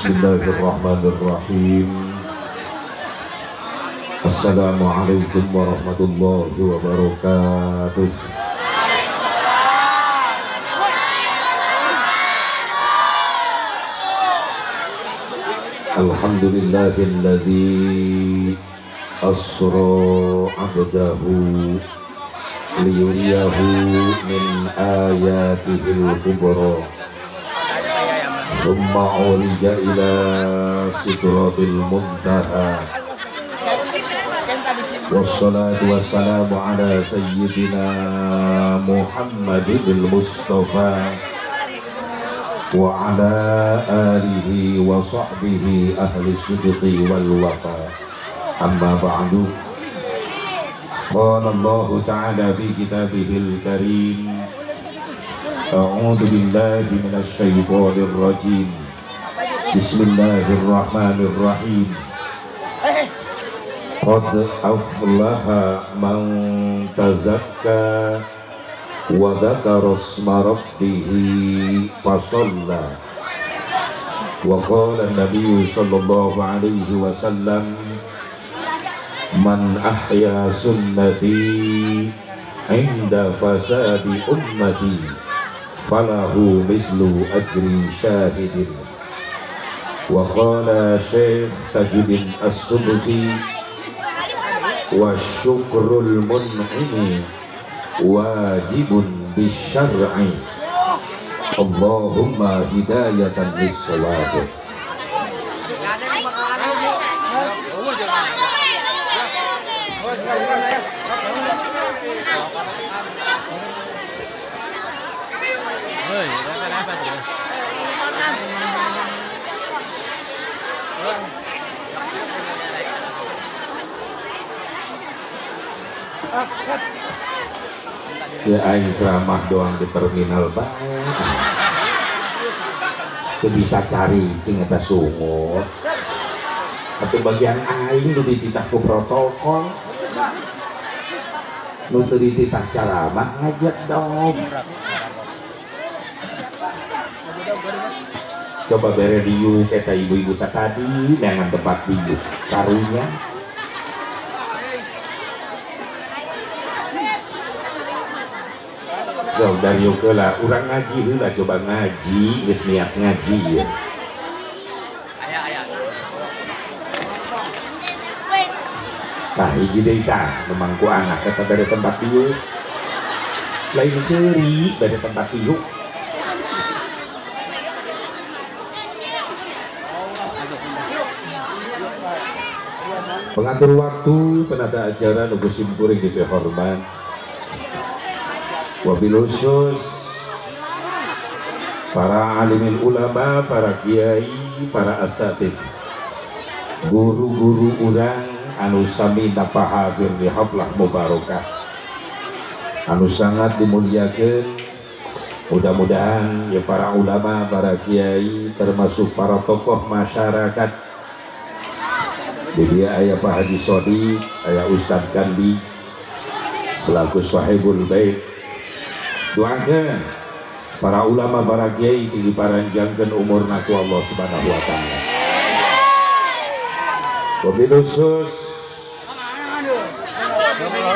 Bismillahirrahmanirrahim. Assalamualaikum warahmatullahi wabarakatuh. Alhamdulillahilladzi asra abdahu liyuriyahu min ayatihil kubra. Thumma urija ila sidratil muntaha. Wassalatu wassalamu ala sayyidina Muhammadil Mustafa wa ala alihi wa sahbihi ahli sidqi wal wafa. Amma ba'du. Qala Allah ta'ala fi kitabihil karim. A'udzu billahi minasy syaithanir rajim. Bismillahirrahmanirrahim. Qad aflaha man tazakka wa dzakara isma rabbih fa shalla. Wa qala an-nabiy sallallahu alaihi wasallam, man ahya sunnati inda fasadi ummati falahu mislu ajri syahidin. Wa qala Syekh Tajuddin As-Subki, wa syukrul mun'imi wajibun bisyar'i. Allahumma hidayatan lis-shawab. Ya aing ceramah doang di terminal bae. Teu bisa cari cing eta sungut. Atuh bagian aing nu dititah ku protokol. Nu teu dititah ceramah ngajak dong. Coba bere diuk eta ibu-ibu tadi neangan tempat diuk karunya. So, dari heula urang ngaji heula, coba ngaji geus niat ngaji ya. Tah hiji deui tah nu mangku anak eta bere tempat diuk. Lain seuri bere tempat diuk. Pengatur waktu penata acara nu simkuring dipihormat. Wabil khusus para alimil ulama, para kiai, para asatid, guru-guru urang anu sami napa hadir di haflah mubarakah, anu sangat dimuliakan. Mudah-mudahan ya para ulama, para kiai, termasuk para tokoh masyarakat. Di dia ayah Pak Haji Sodi, ayah Ustadz Kandi selaku sahibul bait. Doakan para ulama, para kiai sing diparanjangkeun umurna ku Allah Subhanahu wa taala. Wabil khusus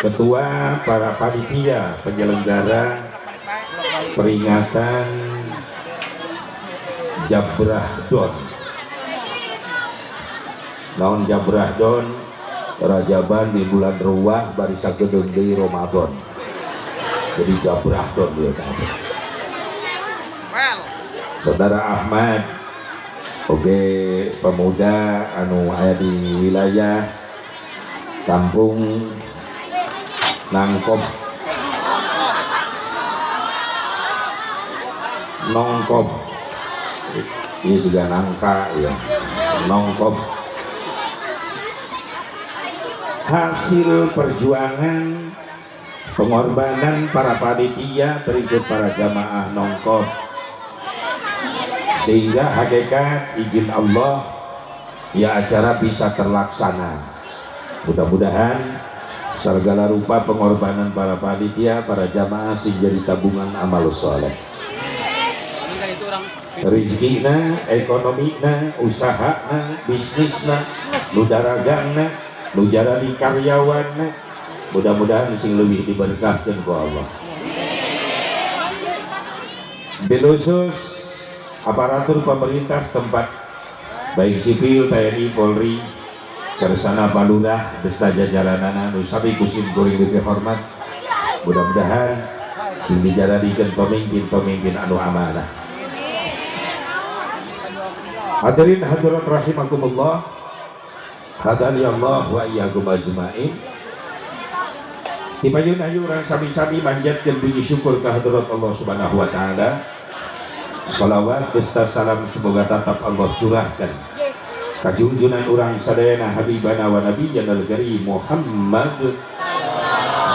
ketua para panitia penyelenggara peringatan Jabrah Don. Naon Jabrah Don? Rajaban di bulan Ruwah bari sagedeung deui Ramadan. Jadi Jabrah Don dia tadi. Saudara Ahmad, oke, pemuda anu aya di wilayah Kampung Nangkob, Nongkob, ini sudah nangka ya, Nongkob. Hasil perjuangan pengorbanan para panitia berikut para jamaah Nongkob, sehingga hakikat izin Allah ya acara bisa terlaksana. Mudah-mudahan segala rupa pengorbanan para panitia, para jamaah sing jadi tabungan amal soleh. Rizkina, ekonomina, usahana, bisnisna, nu daragangna, nu jaradi karyawanna, mudah-mudahan sing leuwih diberkahkeun ku Allah. Bilusus aparatur pemerintah setempat, baik sipil, TNI, Polri, kersana Palurah beserta jajaranana nu sami ku sim kuring dipihormat, mudah-mudahan sing dijaradikeun pemimpin-pemimpin anu amanah. Hadirin hadirat rahimakumullah, hadani Allah wa iyyakum ajmain. Dipayun ayu urang sami-sami manjatkeun puji syukur ka hadirat Allah Subhanahu wa taala. Salawat beserta salam semoga tetap Allah curahkan ka junjunan urang sadayana habibana wa nabiyyana al-karim Muhammad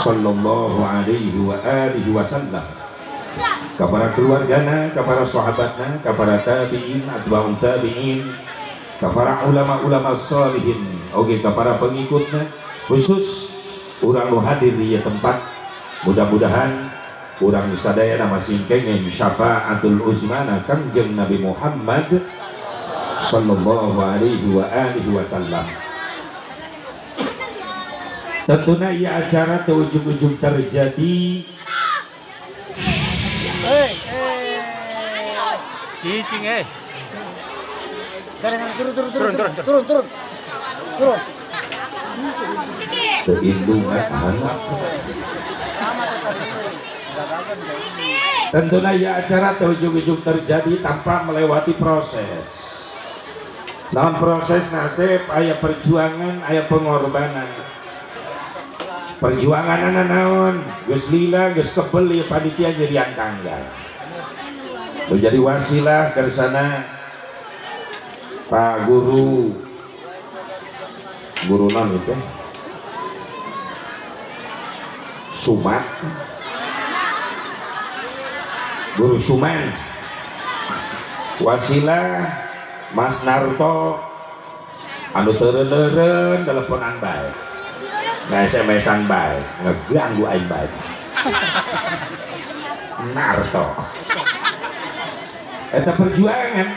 sallallahu alaihi wa alihi wasallam, kepada keluargana, kepada sahabatna, kepada tabi'in, atba'un tabi'in, kepada ulama-ulama salihin, oke, kepada pengikutna, khusus urang nu hadir di tempat, mudah-mudahan urang sadayana masing kenging syafaatul uzmana Kangjeng Nabi Muhammad sallallahu alaihi wa alihi wasallam. Tentunya ia acara teu ujug-ujug terjadi. Eh, cicing eh. Turun, turun, turun, turun, turun, turun, turun. Keindungan anak. Tentunya ya acara teu ujug-ujug terjadi tanpa melewati proses. Dalam proses nasib aya perjuangan, aya pengorbanan. Perjuangan anak naon, geus lila, geus kebel ya panitia nyerian tanggal. Menjadi wasilah kersana Pak Guru, guru non itu Sumat, Guru Suman, wasilah Mas Narto anu teureun-eureun teleponan bae, nggak SMS-an bae, ngeganggu aing bae. Narto eta perjuangan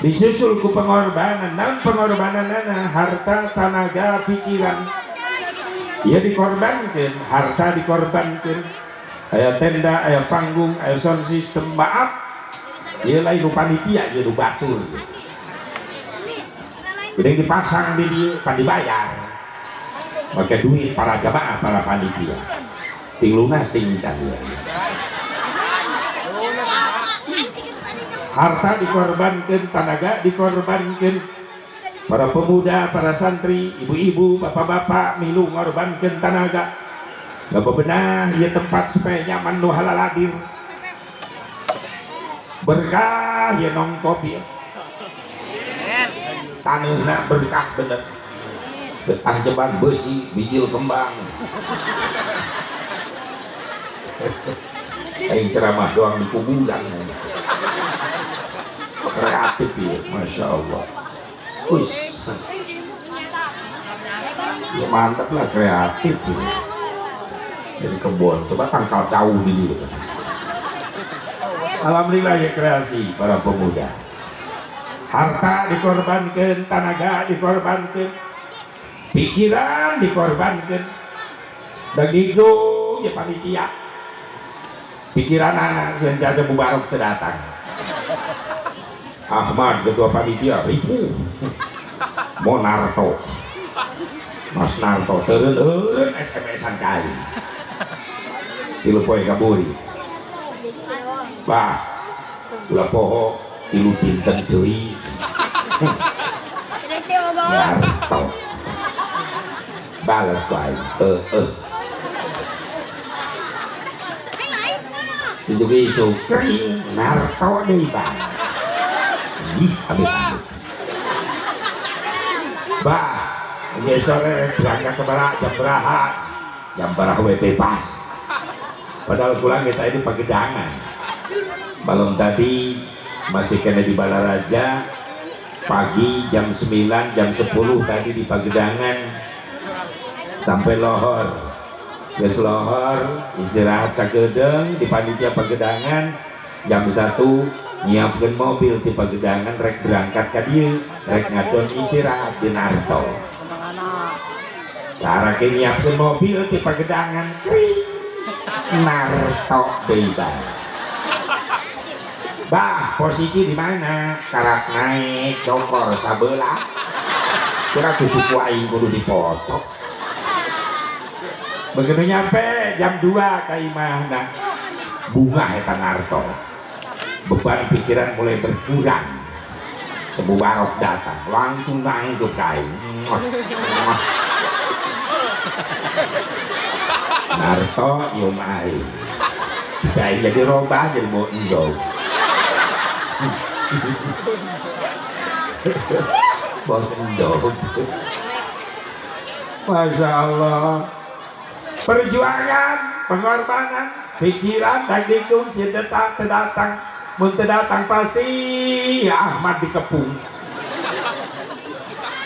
disusul ku pengorbanan. Naon pengorbananana? Harta, tanaga, pikiran ya dikorbankan. Harta dikorbankan, aya tenda, aya panggung, aya sound system. Maaf ya, lain nu panitia ya, nu batur jadi dipasang di dieu pan dibayar pakai duit para jamaah, para panitia ting lunas ting can ya. Harta dikorbankan, tenaga dikorbankan, para pemuda, para santri, ibu-ibu, bapak-bapak milu ngorbankan tenaga nggak bebenah ya tempat supaya nyaman nu halaladir berkah ya nongkop ya tanahna berkah bener, getah jeban besi bijil kembang. Aing ceramah doang di kuburan. Kreatif ya, masya Allah. Wis, ya mantap lah, kreatif ya. Jadi kebun coba tangkal cau di dia. Alhamdulillah ya, kreasi para pemuda. Harta dikorbankan, tenaga dikorbankan, pikiran dikorbankan, dan itu ya panitia pikiran anak sensasi mubarok terdatang. Ahmad ketua panitia ribu Monarto, Mas Narto turun SMS-an kali tilu poe kaburi bah ulah poho tilu dinten deui. Narto balas ku aing eh isuk-isuk kering Narto deui bah. Ih, amit amit. Bah, ini sore berangkat sebelah jam beraha, jam beraha we bebas. Padahal pulang ke saya di Pagedangan. Malam tadi masih kena di Balaraja, pagi jam 9, jam 10 tadi di Pagedangan sampai lohor. Geus lohor, istirahat sakedeung di panitia Pagedangan. Jam 1 nyiapkeun mobil ti Pagedangan rek berangkat ka dieu, rek ngadon istirahat di Narto. Cara ke nyiapkeun mobil ti Pagedangan kring Narto deui bae. Bah, posisi di mana? Karak naik cokor sabelah. Kira ku suku aing kudu dipoto. Begitu nyampe jam 2 ka imahna, bungah eta Narto. Beban pikiran mulai berkurang. Sebuah datang, langsung nangkep ka aing. Narto ieu mah aing. Aing jadi robah jadi mau endog. Bos endog. Masya Allah. Perjuangan, pengorbanan, pikiran dan dikung si datang, mun teu datang pasti ya Ahmad dikepung.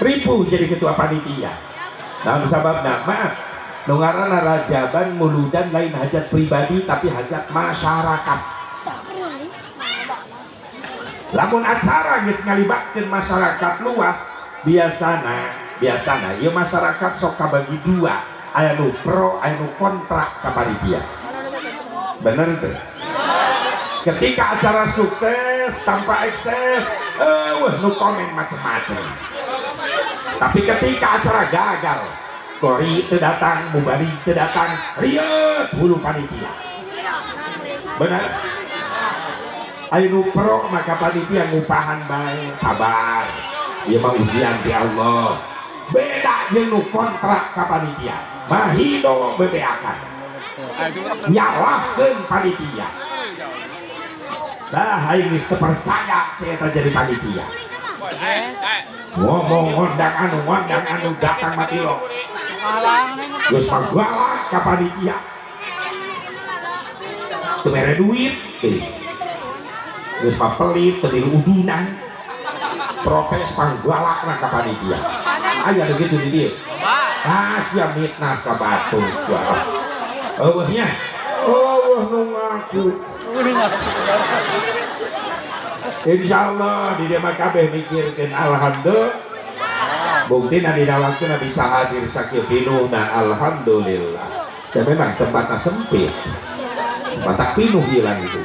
Ripuh jadi ketua panitia. Naon sababna? Maaf, nu ngaranna rajaban muludan lain hajat pribadi tapi hajat masyarakat. Lamun acara geus ngalibatkeun masyarakat luas, biasana ieu masyarakat sok kabagi dua, aya nu pro, aya nu kontra ka panitia. Bener teu? Ketika acara sukses tanpa ekses, eueuh nu komen macem-macem. Tapi ketika acara gagal, kori teu datang, mubalik teu datang, rieut hulu panitia. Bener? Ayo nu pro maka panitia ngupahan bae, sabar. Ieu mah ujian ti Allah. Beda jeung nu kontra ka panitia. Mahido bebeakan. Nyalahkeun panitia. Dah aing geus teu percaya si eta jadi panitia. Ngomong ngondang anu datang mati lo. Geus magalak ka panitia. Teu mere duit teh. Geus mah pelit teu diudunan. Protes panggalakna ka panitia. Aya nu kitu di dieu. Ah sia mitnah ka batur sia. Eueuh nya. Eueuh nu ngaku. Insyaallah di dieu mah kabeh mikirkeun alhamdulillah. Buktina dina waktuna bisa hadir sakieu pinuhna alhamdulillah. Dan memang tempatnya sempit. Tempat tak pinuh hilang itu.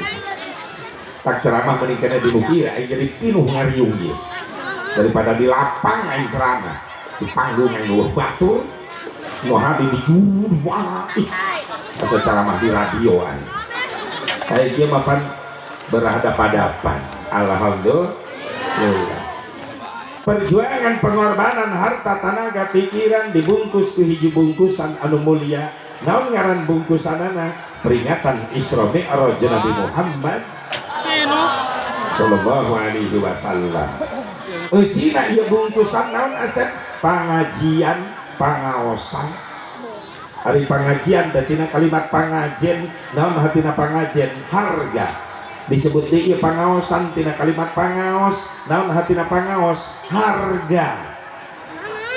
Tak ceramah meningkatnya di bukira, aing jadi pinuh ngariung ieu. Daripada di lapang aing ceramah, di panggung aing eueuh batur, nu hadir di juru di mana. Ih, asa ceramah di radio aing. Aing ieu mah pan berhadapan-hadapan. Alhamdulillah. Perjuangan, pengorbanan, harta, tenaga, pikiran dibungkus ku hiji bungkusan anu mulia. Naon ngaran bungkusanana? Peringatan Isra Mi'raj Nabi Muhammad sallallahu alaihi wasallam. Eusina ieu bungkusan naon asep? Pangajian, pangaosan. Ari pangajian teh tina kalimat pangajen, naon hatina pangajen? Harga. Disebut deui ieu pangaosan tina kalimat pangaos, naon hatina pangaos? Harga.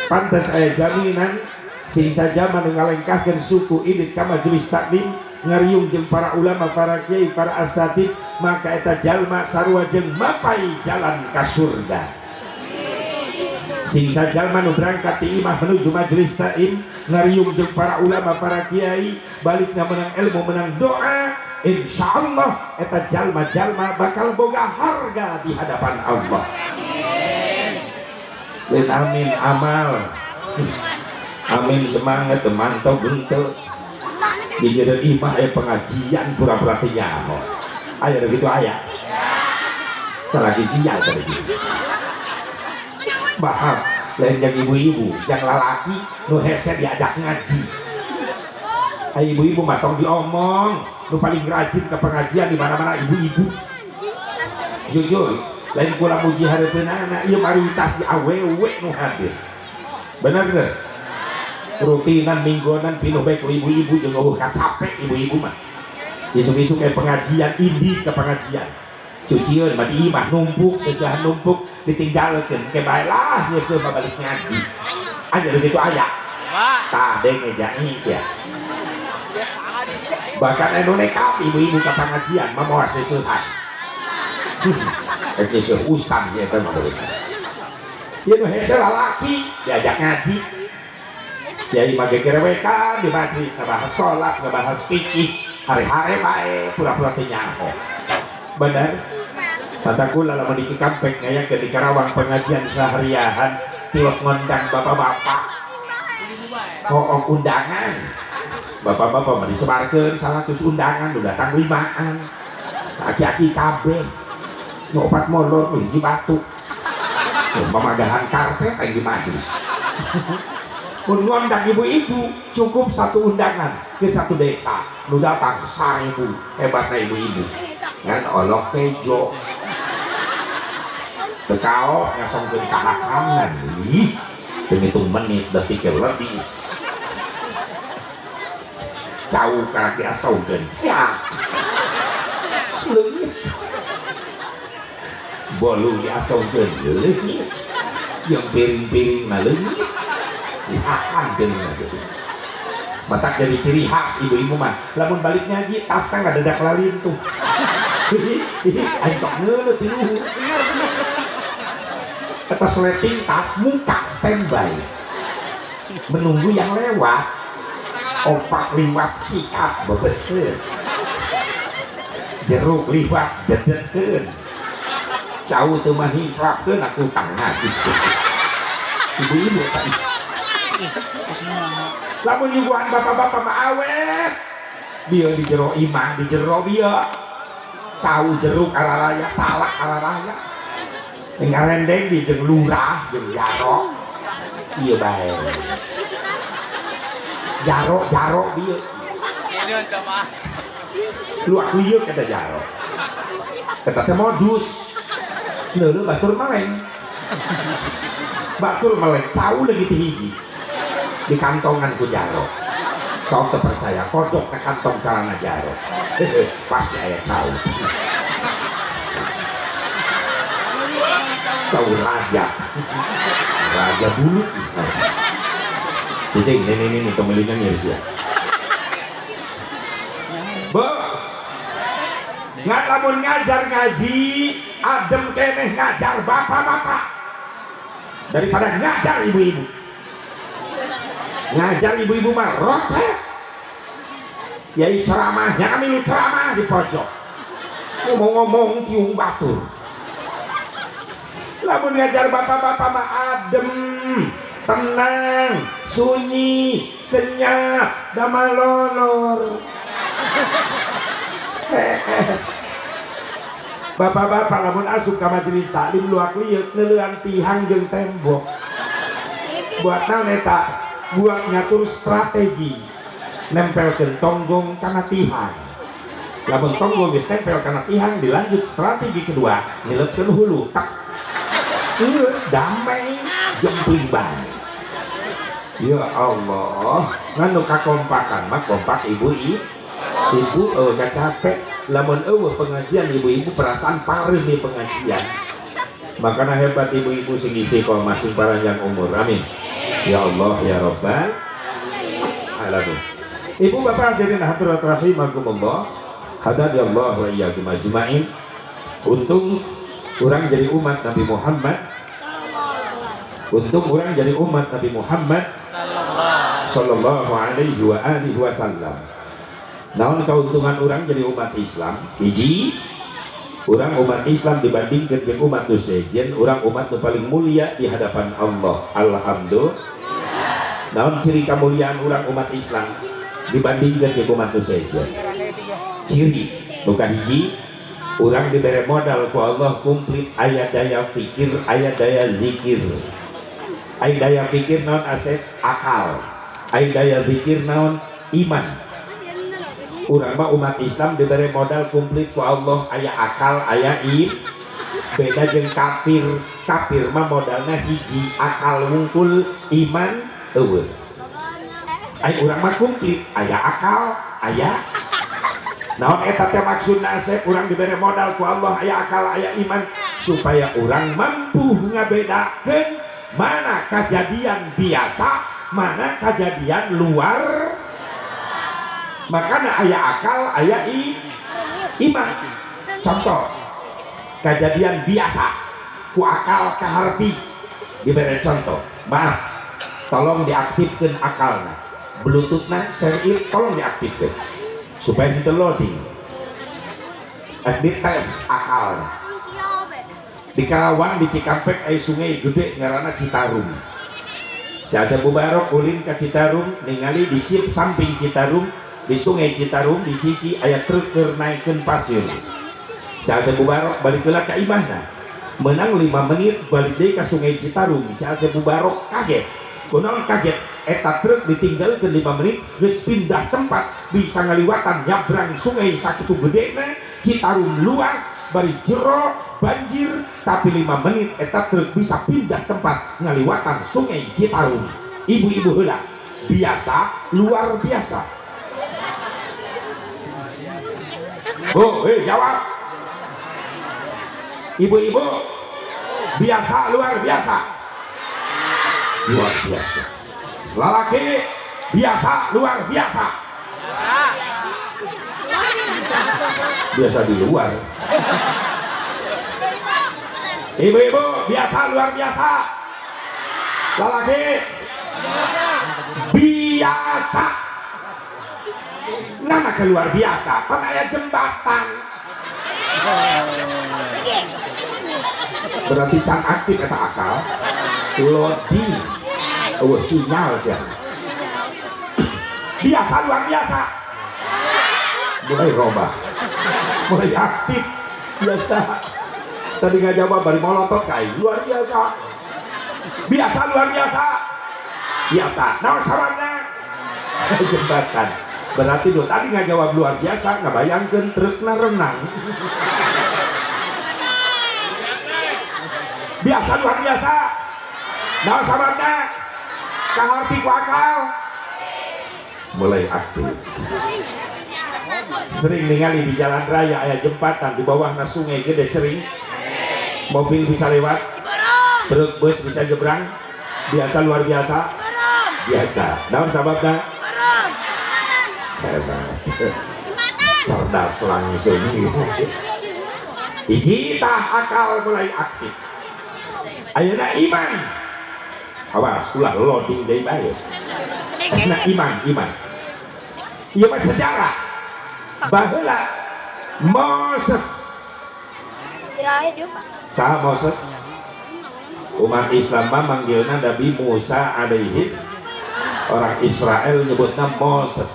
Pantes aya jaminan sing saja nu ngalengkahkeun suku indit ka majelis taklim ngariung jeung para ulama, para kiai, para asatid, maka eta jalma sarua jeung mapai jalan ka surga. Sing sajalma nu berangkat ti imah menuju majelis taklim ngariung jeung para ulama, para kiai, balikna menang ilmu, menang doa, insyaallah eta jalma-jalma bakal boga harga di hadapan Allah. Lain amin amal. Amin semangat mantau bentuk. Di jero imah aya pengajian pura-pura teu nyaho. Aya begitu aya. Salagi sial tadi. Baham lain yang ibu-ibu, yang lalaki nu hese diajak ngaji. Aya ibu-ibu mah tong diomong, nu paling rajin ke pengajian di mana-mana ibu-ibu. Jujur, lain kula muji hareupeunana, ieu mayoritas di awewe nu hadir. Bener teu? Rutinan mingguanan pinuh bae ku ibu-ibu jeung eueuh kacape ibu-ibu mah. Isuk-isuk kayak pengajian, indit ke pengajian. Cucian mah di imah numpuk, sesihan numpuk ditinggalkeun ke bae lah geus mah balik ngaji. Aya begitu aya. Tah denge jai sia. Bahkan anu nekat ibu-ibu ke pengajian mah moal seseuhan. Rek nyeuseum ustad si eta mah boleh. Ieu nu hese lalaki diajak ngaji. Kiai mah gegerewekan di majlis ngabahas salat, ngabahas fikih, hare-hare bae pura-pura teu nyaho. Bener? Matakula lamun di Cikampek ngayakeun di Karawang pengajian sahariahan tiwek ngondang bapak-bapak. Hoong undangan. Bapak-bapak mah disebarkeun 100 undangan nu datang limaan. Aki-aki kabeh. Nu opat molor nu hiji batu. Pamagahan karpet aing di majlis. Mun ngondang ibu-ibu cukup satu undangan ke satu desa nu datang 1000. Hebatna ibu-ibu ngan olok tejo teu kaok ngasongkeun kahakangan. Ih, teu ngitung menit detik lebis cau karak diasongkeun sia leungit bolu diasongkeun leungit yang piring-piring na leungit dihakan piringna gitu. Matak jadi ciri khas ibu-ibu mah lamun balik ngaji tasna ngadedak lalintuh. Aing sok ngeuleuh ti luhur. Eta sleting tas muka standby menunggu yang lewat. Opak liwat sikat bebeskeun, jeruk liwat dedetkeun, cau teu mah hislapkeun aku tang najis. Ibu-ibu tadi lamun nyuguhan bapak-bapak mah awet bieu di jero imah di jero bieu cau jeruk araraya salak araraya ngarendeng di jeung lurah jeung jaro ieu bae jaro jaro bieu luak lieu kata jaro eta teh modus leuleuh batur meleng batur meleng cau lagi ti hiji di kantongan ku jaro. Sok teu percaya kodok ke kantong celana jaro. Pasti aya cau. Cau raja. Raja bulu. Cicing, ini pemiliknya miris ya. Bo. Nggak lamun ngajar ngaji, adem keneh ngajar bapak-bapak daripada ngajar ibu-ibu. Ngajar ibu-ibu mah rotet. Yai ceramah, yang kami lu ceramah di pojok. Ngomong-ngomong tiung batur. Lamun ngajar bapak-bapak mah adem, tenang, sunyi, senyap, damalolor. PS. Bapak-bapak lamun asup ka majelis taklim luak lieuk neuleuan tihang jeung tembok. Buat naon eta? Buat ngatur strategi. Nempelkeun tonggong kana tihang. Lamun tonggong geus tempel kana tihang dilanjut strategi kedua, nilepkeun hulu tak. Geus damai jempling bae. Ya Allah, ngan nu kakompakan mah kompak ibu ibu eueuh capek. Lamun eueuh pengajian ibu-ibu perasaan pareum di pengajian. Makana hebat ibu-ibu sing istiqomah sing panjang umur. Amin. Ya Allah ya Rabbal alamin. Ibu bapak hadirin hadirat rahimakumullah. Hadanallahu wa iyyakum ajmain. Untung urang jadi umat Nabi Muhammad. Untung urang jadi umat Nabi Muhammad sallallahu alaihi wa alihi wasallam. Naon keuntungan urang jadi umat Islam? Hiji, urang umat Islam dibandingkan jeung umat nu sejen, urang umat nu paling mulia di hadapan Allah. Alhamdulillah. Naon ciri kemuliaan urang umat Islam dibandingkan jeung umat nu sejen? Ciri bukan hiji, urang diberi modal ku Allah komplit, aya daya fikir, aya daya zikir. Aya daya fikir naon aset akal, aya daya zikir naon iman. Urang mah umat Islam diberi modal komplit ku Allah, aya akal, aya im. Beda jeung kafir. Kafir mah modalna hiji, akal wungkul, iman eueuh. Aya urang mah komplit, aya akal, aya naon eta teh maksudna asep urang diberi modal ku Allah, aya akal, aya iman supaya urang mampu ngabedakeun mana kejadian biasa, mana kejadian luar. Makanya aya akal, aya iman. Contoh, Kejadian biasa ku akal kaharti. Diberi contoh, maaf, tolong diaktifkan akalna, bluetoothna, share it, tolong diaktifkan supaya itu loading. Dites akalna. Di Karawang, di Cikampek, aya sungai gede ngaranna Citarum. Si Asep Mubarok ulin ka Citarum, ningali di samping Citarum, di sungai Citarum di sisi aya truk keur naikeun pasir. Si Asep Mubarok balik heula ka imahna. Menang 5 menit balik deui ka sungai Citarum. Si Asep Mubarok kaget. Kunaon kaget? Eta truk ditinggalkeun 5 menit geus pindah tempat, bisa ngaliwatan nyabrang sungai sakitu gedena, Citarum luas, bari jero, banjir, tapi 5 menit eta truk bisa pindah tempat ngaliwatan sungai Citarum. Ibu-ibu heula, biasa luar biasa. Oh, jawab. Ibu-ibu, biasa luar biasa. Luar biasa. Lalaki biasa luar biasa. Biasa di luar. Ibu-ibu biasa luar biasa. Lalaki biasa. Nama keluar biasa, pan aya jembatan. Berarti can aktif eta akal. Loading. Oh, sinyal sih. Biasa luar biasa. Mulai robah. Mulai aktif. Biasa. Tadi nggak jawab bari molotot kai. Luar biasa. Biasa luar biasa. Biasa. Nah, sababna jembatan. Berarti do tadi nggak jawab luar biasa, nggak bayangkan trukna renang. Biasa luar biasa. Nah, sababna kaharti ku akal. Mulai aktif. Sering ningali di jalan raya aya jembatan di bawahna sungai gede sering. Mobil bisa lewat, truk bus bisa nyebrang. Biasa luar biasa. Biasa. Naon sababna? Hebat. Cerdas langsung. Hiji tah akal mulai aktif. Ayeuna iman. Awas ulah loading deui bae. Nah, iman, iman. Ieu mah sejarah. Baheula Moses. Saha Moses? Umat Islam mah manggilna Nabi Musa alaihis. Orang Israel nyebutna Moses.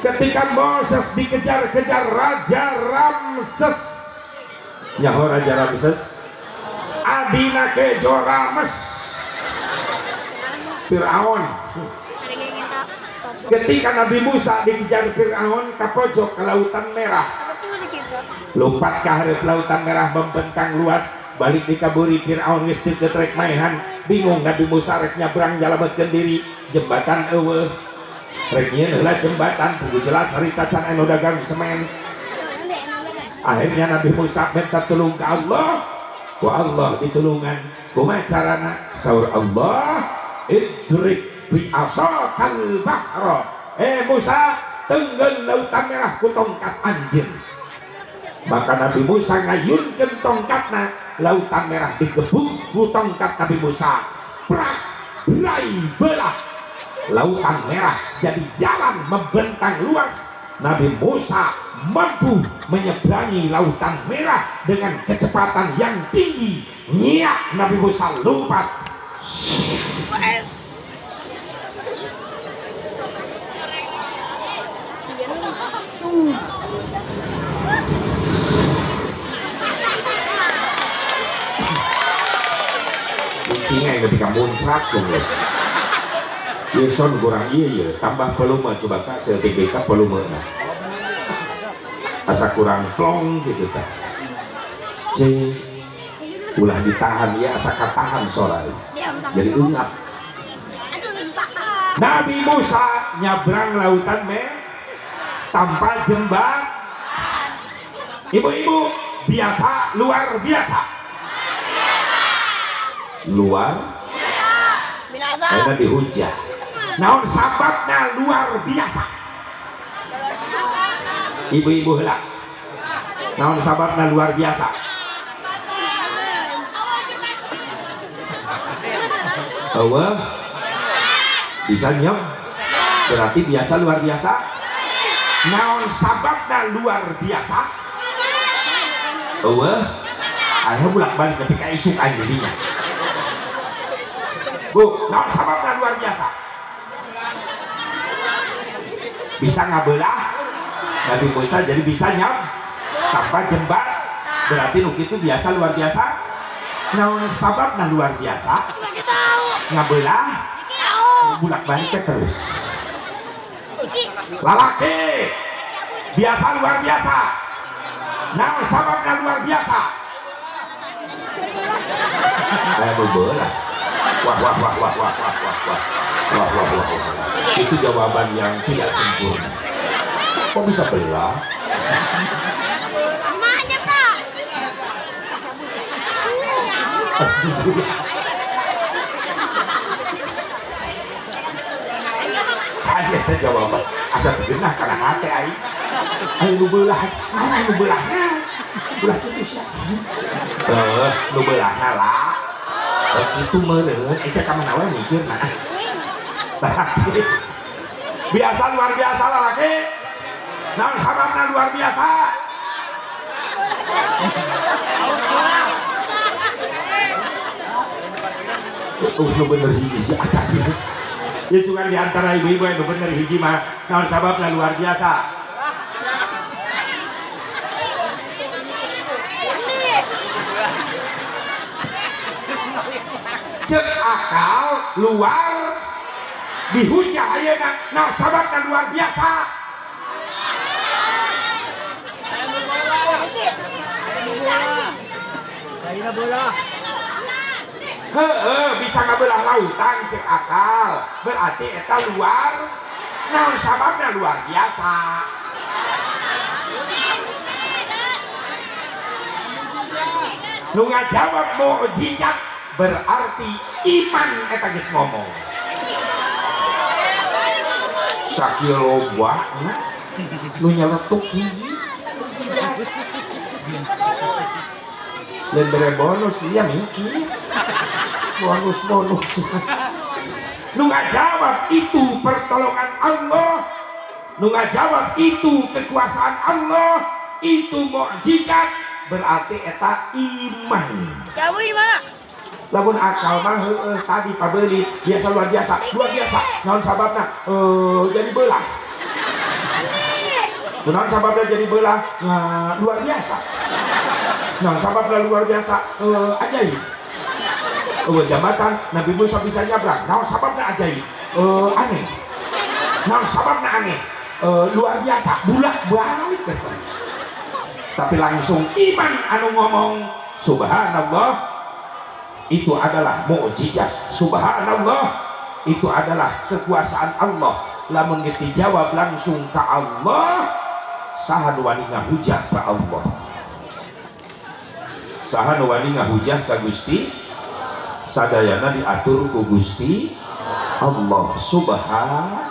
Ketika Moses dikejar-kejar Raja Ramses. Nyaho Raja Ramses? Adina kejo Rames. Fir'aun. Ketika Nabi Musa dikejar Fir'aun ke pojok ke Lautan Merah. Lompat ke hareup Lautan Merah membentang luas, balik dikaburi Fir'aun geus teu getrek maehan. Bingung Nabi Musa rek nyabrang nyalametkeun diri, jembatan eueuh. Rek nyieun heula jembatan, kudu jelas harita can anu dagang semen. Akhirnya Nabi Musa minta tulung ke Allah. Ku Allah ditulungan. Kumaha carana? Saur Allah, idrib bi asakal bahra. Musa, tenggel Lautan Merah ku tongkat anjeun. Maka Nabi Musa ngayunkeun tongkatna, Lautan Merah digebuk ku tongkat Nabi Musa. Prak, berai, belah. Lautan Merah jadi jalan membentang luas. Nabi Musa mampu menyeberangi Lautan Merah dengan kecepatan yang tinggi. Nyiak Nabi Musa lompat. Kucingnya yang ketika muncrat sungguh. Yeson kurang iya ya, tambah volume coba kak setik beka volume nah. Asa kurang plong gitu kak. C ulah ditahan ya asa katahan soalnya. Jadi ungap. Nabi Musa nyabrang Lautan Merah tanpa jembatan. Ibu-ibu biasa luar biasa. Luar biasa. Karena dihujat. Naon sababna luar biasa. Ibu-ibu heula. Naon sababna luar biasa. Eueuh bisa nyem, berarti biasa luar biasa. Naon sababna luar biasa? Eueuh, ayo bolak-balik tapi ka isuk aing jadinya. Bu, naon sababna luar biasa? Bisa ngabelah Nabi Musa jadi bisa nyam tanpa jembat, berarti nu kitu biasa luar biasa. Naon sababna luar biasa? Ngabelah bolak-balik teh terus. Lalaki biasa luar biasa, naon sababna luar biasa? Aya nu belah. Wah wah wah wah wah wah wah wah wah wah wah wah, itu jawaban yang tidak sempurna. Kok bisa belah? Mana tak? Aya teh jawaban asa teu geunah kana hate aing. Aya nu belah, mana nu belahna? Belah kitu sia. Eh, nu belahna lah. Eh, kitu meureun, aya ka mana wae mikirna. Lalaki. Biasa luar biasa lalaki. Naon sababna luar biasa? Oh, nu bener hiji si acak ieu. Ya sugan di antara ibu-ibu yang bener hiji mah naon sababna luar biasa? Cek akal luar dihujah ayeuna naon sababna luar biasa? Saya bola. Heeh, bisa ngabelah lautan cek akal, berarti eta luar. Naon sababna luar biasa? Nu ngajawab mukjizat berarti iman eta geus ngomong. Sakieu lobana nu nyeletuk hiji. Lain bere bonus iya mikir. Bonus-bonus. Nu ngajawab itu pertolongan Allah. Nu ngajawab itu kekuasaan Allah, itu mukjizat, berarti eta iman. Jauh di mana? Lamun akal mah heueuh tadi pabeulit biasa luar biasa, luar biasa. Naon sababna? Jadi belah. Naon sababna jadi belah? Nah, luar biasa. Naon sababna luar biasa? Ajaib. Jambatan Nabi Musa bisa nyabrang. Naon sababna ajaib? Aneh. Naon sababna aneh? Luar biasa, bolak-balik terus. Tapi langsung iman anu ngomong subhanallah itu adalah mukjizat. Subhanallah itu adalah kekuasaan Allah. Lamun geus dijawab langsung ka Allah, saha nu wani ngahujah ka Allah? Saha nu wani ngahujah ka Gusti? Sadayana diatur ku Gusti Allah subhanallah.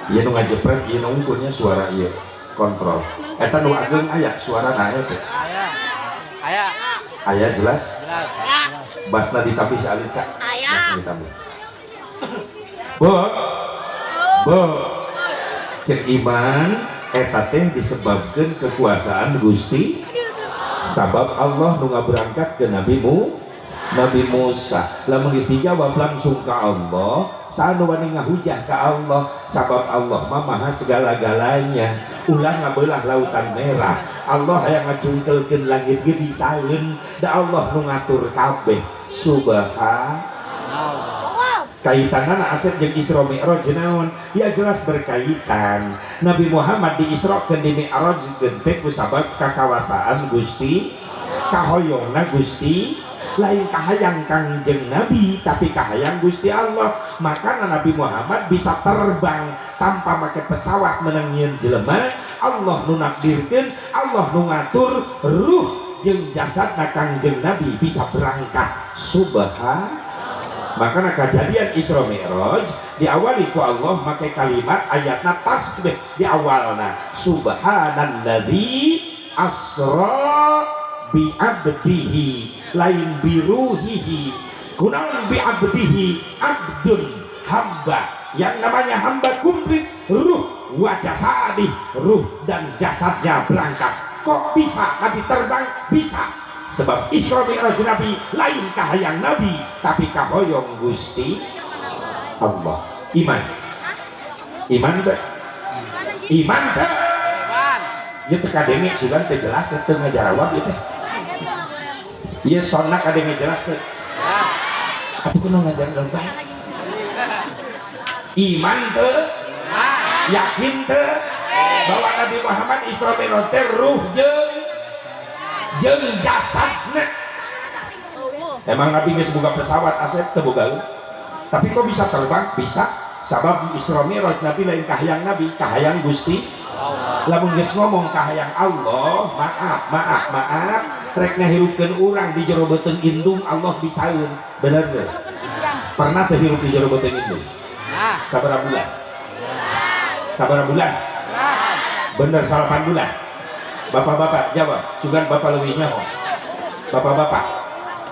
Ieu nu ngajepret ieu nu unggulnya suara ieu kontrol. Eta nu ageng aya suarana aya teh. Aya. Aya. Aya jelas? Jelas. Basna ditambih saalit ka. Aya. Basna ditambih. Bu. Bu. Cek iman eta teh disebabkeun kekuasaan Gusti. Sabab Allah nu ngaberangkat ke Nabi Musa. Lamun geus dijawab langsung ka Allah, saha nu wani ngahujah ka Allah? Sabab Allah mah maha segala-galanya. Ulah ngabelah lautan merah, Allah hayang ngacungkelkeun langit ge bisaeun. Da Allah nu ngatur kabeh. Subhanallah. Kaitanana asep jeung Isra Mi'raj naon? Ya jelas berkaitan. Nabi Muhammad di Israkeun di Mi'rajkeun teh kusabab kakawasaan Gusti, kahoyongna Gusti, lain kahayang Kangjeng Nabi tapi kahayang Gusti Allah. Makana Nabi Muhammad bisa terbang tanpa make pesawat menang jelema. Allah nu nakdirkeun, Allah nu ngatur ruh jeung jasadna Kangjeng Nabi bisa berangkat. Subhanallah. Makana kejadian Isra Mi'raj diawali ku Allah make kalimat ayatna tasbih di awalna subhanalladzi asra bi abdihi lain biruhihi Kunaon bi abdihi, abdun hamba, yang namanya hamba komplit ruh wa jasadih, ruh dan jasadnya berangkat. Kok bisa Nabi terbang? Bisa. Sebab Isra Mi'raj Nabi lain kahayang Nabi, tapi kahoyong Gusti Allah. Iman. Iman teh. Iman teh. Ieu teh kadenge sugan teh jelas teh teu ngajarawab ieu teh. Ieu sonna kadenge jelas teh. Atuh kunaon ngajaran bae. Iman teh. Yakin teh bahwa Nabi Muhammad Isra Mi'raj teh ruh jeung jasadna. Emang Nabi geus boga pesawat asep teu boga. Tapi kok bisa terbang? Bisa. Sabab Isra Mi'raj Nabi lain kahayang Nabi, kahayang Gusti Allah. Lamun geus ngomong kahayang Allah, maaf, maaf, maaf, rek ngahirupkeun urang di jero beuteung indung Allah bisaeun. Bener teu? Pernah teu hirup di jero beuteung indung? Sabaraha bulan? Sabaraha bulan? Bener 8 bulan. Bapak-bapak jawab, sugan bapak leuwih nyaho. Bapak-bapak,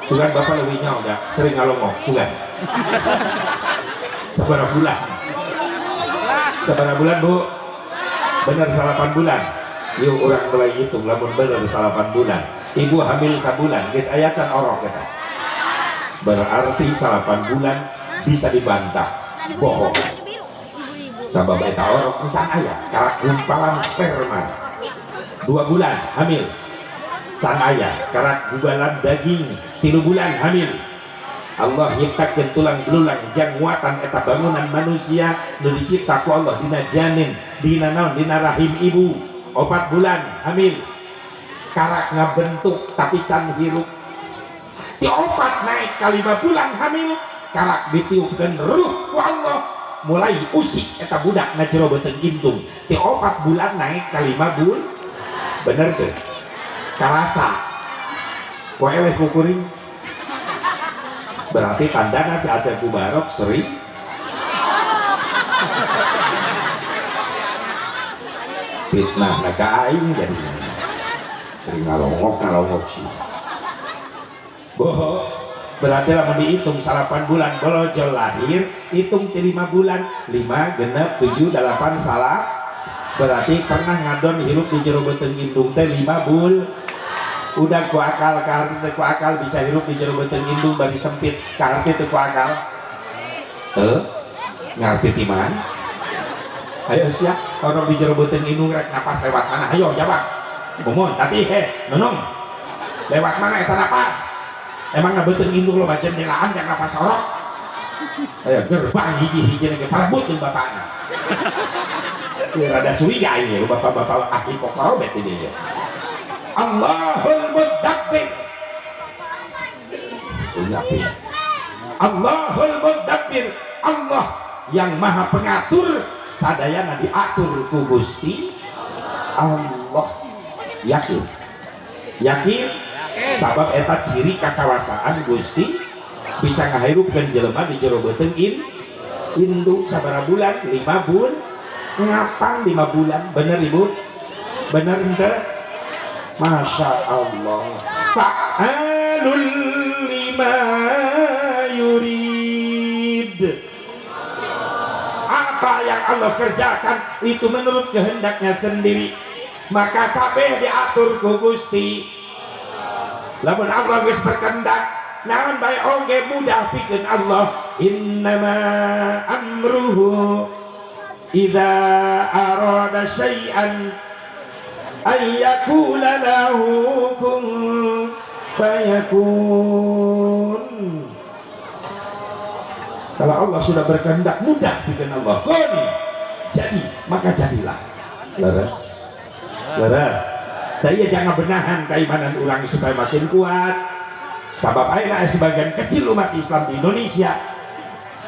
sugan bapak leuwih nyaho da sering ngalongok, sugan. Sabaraha bulan? Sabaraha bulan, Bu? Bener 8 bulan. Yuk urang mulai hitung lamun bener 8 bulan. Ibu hamil sabulan, geus aya can orok eta. Berarti 8 bulan bisa dibantah. Bohong. Sabab eta orok encan aya karak gumpalan sperma. 2 bulan hamil can aya karak gumpalan daging. 3 bulan hamil Allah nyiptakeun tulang belulang jang nguatan eta bangunan manusia nu dicipta ku Allah dina janin, dina naon, dina rahim ibu. 4 bulan hamil karak ngabentuk tapi can hirup. Ti 4 naik ka 5 bulan hamil karak ditiupkeun ruh ku Allah, mulai usik eta budak na jero beuteung indung. Ti 4 bulan naik ka 5 bulan. Bener teu? Karasa poe eleh kukuring. Berarti tandana si Asep Mubarok sering fitnah na ka aing jadi sering ngalongok sih. Bohong. Berarti lamun dihitung 8 bulan bolojol lahir, hitung ti 5 bulan, 5 genep 7 8 salah. Berarti pernah ngadon hirup di jero beuteung indung teh 5 bul. Udah ku akal, kaharti teh ku akal bisa hirup di jero beuteung indung bari sempit, kaharti teh ku akal. Teu ngarti ti mana? Ayo sia, orang di jero beuteung indung rek napas lewat mana? Ayo jawab. Mumun tadi he, nunung. Lewat mana eta napas? Emang beuteung indung lo baca jendelaan yang napas orok? Ayo gerbang hiji-hiji lagi parebut jeung bapakna. Ya, rada curiga ini bapak-bapak ahli kokorobet ini ya. Allahul Mudabbir. Allahul Mudabbir, Allah yang maha pengatur, sadayana diatur ku Gusti Allah. Yakin? Yakin? Sabab eta ciri kakawasaan Gusti bisa ngahirupkeun jelema di jero beuteung indung sabaraha bulan? 5 bulan. Ngapang 5 bulan, bener Ibu? Bener henteu? Masya Allah. Fa'alul lima yurid. Apa yang Allah kerjakan itu menurut kehendaknya sendiri. Maka kabeh diatur ku Gusti. Lamun Allah geus berkehendak, naon bae oge mudah pikeun Allah. Innama amruhu idza arada syai'an ayyakula lahu kun fayakun. Kalau Allah sudah berkehendak mudah bikin Allah kun jadi, maka jadilah. Leres, leres. Saya jangan benahan keimanan orang supaya makin kuat. Sabab ayeuna sebagian kecil umat Islam di Indonesia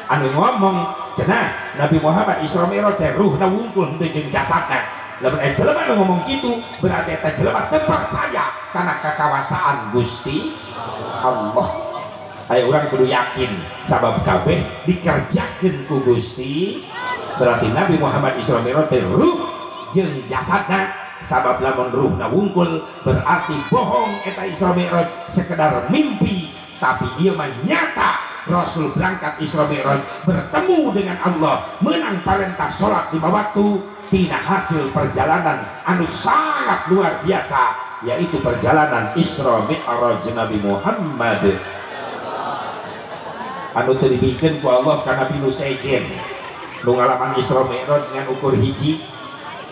anu ngomong cenah Nabi Muhammad Isra Mi'raj teh ruhna wungkul henteu jeung jasadna. Lamun aya jelema nu ngomong kitu berarti eta jelema teu percaya kana kakawasaan Gusti Allah. Aya urang kudu yakin sabab kabeh dikerjakeun ku Gusti. Berarti Nabi Muhammad Isra Mi'raj teh ruh jeung jasadna. Sabab lamun ruhna wungkul berarti bohong eta Isra Mi'raj sekedar mimpi, tapi ieu mah nyata Rasul berangkat Isra Mi'raj bertemu dengan Allah, menang perintah sholat 5 waktu tina hasil perjalanan anu sangat luar biasa, yaitu perjalanan Isra Mi'raj Nabi Muhammad anu teu dibikeun ku Allah ka Nabi nu sejen nu ngalaman Isra Mi'raj ngan ukur hiji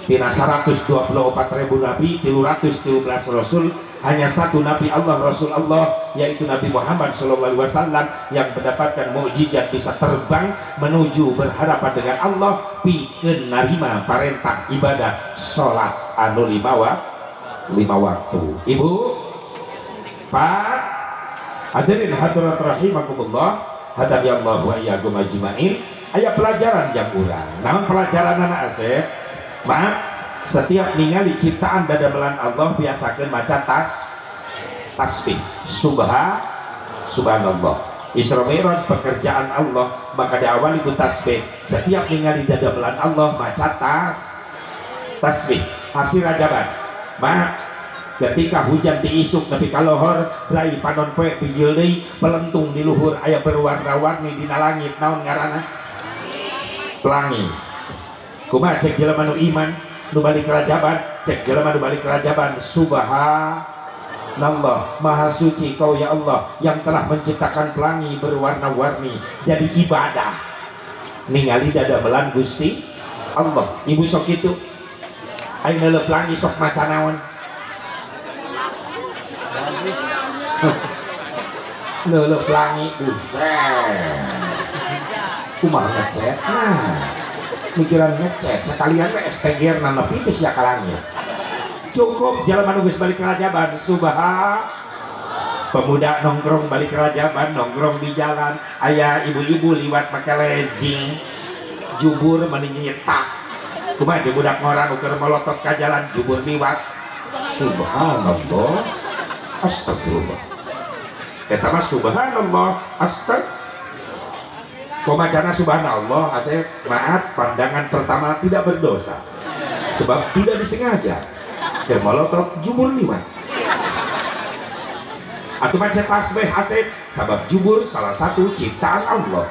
tina 124.000 nabi, 313 rasul. Hanya satu nabi Allah, Rasul Allah, yaitu Nabi Muhammad SAW yang mendapatkan mukjizat bisa terbang menuju berhadapan dengan Allah pikeun narima parentah ibadah salat anu lima waktu. Ibu, Pak, hadirin hadirat rahimakumullah, hadanallahu wa iyyakum ajmain. Aya pelajaran jang urang. Naon pelajaran anak Asep? Maaf, setiap ningali ciptaan dadamelan Allah biasakeun maca tasbih. Subhanallah. Isra Mi'raj pekerjaan Allah, maka diawali ku tasbih. Setiap ningali dadamelan Allah maca tasbih. Hasil rajaban. Maaf, ketika hujan diisuk nepi ka lohor, brai panon poe bijil deui, pelentung di luhur aya berwarna-warni dina langit, naon ngaranna? Pelangi. Kumaha cek jelema nu iman nu balik rajaban, cek jelema nu balik rajaban, subhanallah, maha suci kau ya Allah yang telah menciptakan pelangi berwarna-warni. Jadi ibadah ningali dadamelan Gusti Allah. Ibu sok kitu, ayo neuleuh pelangi sok maca naon? Neuleuh pelangi, buset, kumaha ngecet, nah mikiran ngecet sekalian we STG na nepi teh sia ka langit. Cukup jelema nu geus balik rajaban subhan. Pemuda nongkrong balik rajaban, nongkrong di jalan, aya ibu-ibu liwat make legging jubur meni nyetak. Kumaha jeung budak ngora nu keur melotot ka jalan, jubur liwat, subhanallah, astagfirullah. Eta mah subhanallah astag pemacana subhanallah asep. Maaf, pandangan pertama tidak berdosa sebab tidak disengaja, keur molotot jubur liwat. Atau maca tasbih asep, sabab jubur salah satu ciptaan Allah,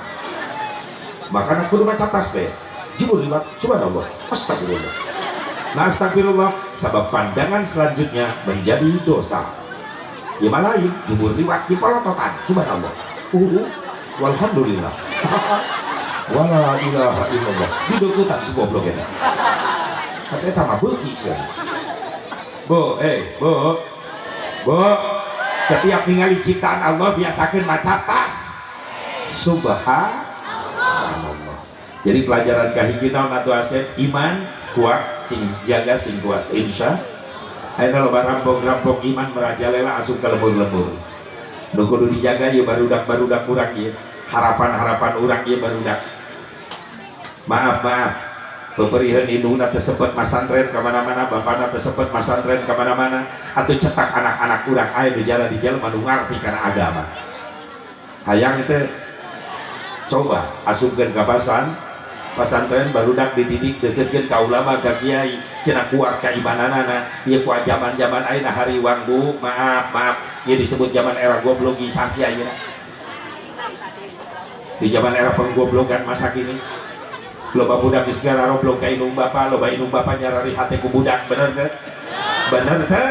makanya kudu maca tasbih. Jubur liwat, subhanallah, astagfirullah. Nah, astagfirullah sabab pandangan selanjutnya menjadi dosa. Ya lain jubur liwat di polototan, subhanallah, walhamdulillah, wala ilaha illallah, didekutan si goblok eta. Tapi eta mah beuki sia. Bu, bu, bu, setiap ningali ciptaan Allah biasakeun maca tas subhanallah. Jadi pelajaran kahiji naon atuh Asep? Iman kuat, sing jaga sing kuat, insya. Ayeuna loba rampok-rampok iman merajalela asup ka lembur-lembur. Nu kudu dijaga ieu barudak-barudak urang ieu, harapan-harapan urang ieu barudak. Maaf, maaf, peperihan indungna teu sempet masantren ka mana-mana, bapana teu sempet masantren ka mana-mana, atuh cetak anak-anak urang aya di jalan di jelema nu ngarti kana agama. Hayang teh coba asupkeun ka pasantren, barudak dididik, deketkeun ka ulama, ka kiai, cenah kuat keimananana ieu ku zaman-zaman ayeuna hariwang. Bu, maaf, maaf, ieu disebut zaman era goblogisasi ayeuna. Di zaman era penggoblogan masa kini, loba budak geus ngararoblog ka indung bapa, loba indung bapa nyarari hate ku budak. Bener teu? Bener teu?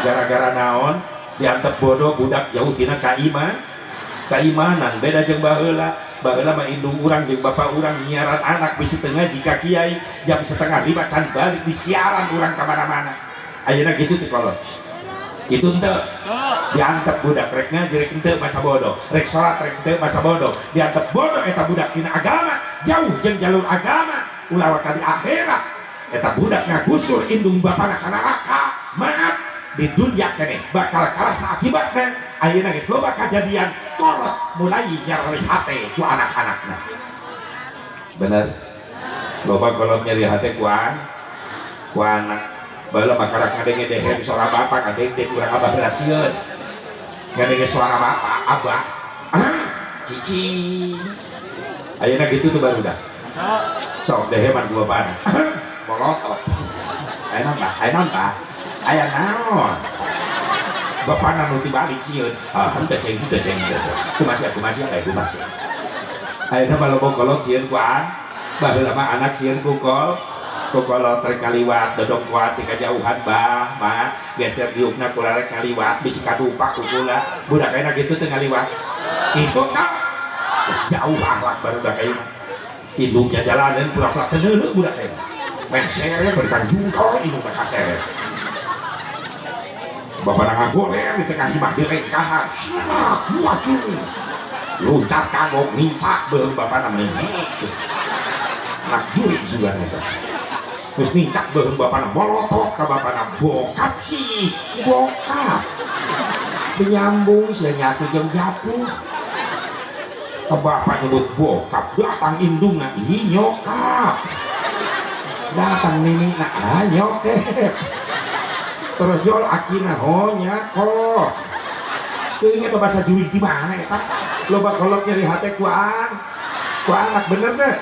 Gara-gara naon? Diantep bodoh budak, jauh tina keimanan. Beda jeung baheula. Baheula mah indung urang jeung bapak urang nyiaran anak bisi teu ngaji ka kiai, jam 4.30 can balik, disiaran urang ka mana-mana. Ayeuna kitu teh kolot kitu henteu? Diantep budak rek ngaji rek henteu masa bodoh, rek salat rek henteu masa bodoh. Diantep bodoh eta budak tina agama, jauh jeung jalur agama. Ulah ka di akhirat eta budak ngagusur indung bapana ka neraka. Maaf, di dunia keneh bakal karasa akibatna. Ayeuna geus loba kajadian kolot mulai nyeri hate ku anak-anakna. Bener, loba kolot nyeri hate ku anak. Baheula mah karak ngadenge dehem suara bapak, ngadenge urang abah rasieun ngadenge suara bapak, abah, ah, cici. Ayeuna gitu tuh barudak sok deheman ku bapana, molotot. Aya naon, Pak? Aya naon, Pak? Aya naon? Bapana nu tibalik sieun. Ah, henteu ceng henteu ceng henteu. Kumaha sia kumaha sia kayak kumaha sia. Ayeuna mah loba kolot sieun ku an. Baheula mah anak sieun ku kol. Ku kolot rek ngaliwat dodong kuat di kajauhan bah mah geser diukna kula rek ngaliwat bisi kadupak ku kula. Budak ayeuna kitu teu ngaliwat. Kitu tah. Geus jauh akhlak barudak ayeuna. Indungnya jalanan pura-pura teu neuleuh budak ayeuna. Main seret berikan jungkol indungna kaseret. Bapak ngagoler di tengah imah direngkahan. Waduh. Loncat kagok nincak beuh bapak namanya. Anak jurik juga eta. Geus nincak beuh bapak molotot ka bapana bokap sih, bokap. Penyambung sia nyatu jeung jatuh. Ka bapak nyebut bokap, datang indungna ih nyokap. Datang ninina ah nyokep. Terus jol akina honya kok. Teuing eta bahasa jurig di mana eta? Loba kolot nyeri hate ku an. Ku anak bener teh.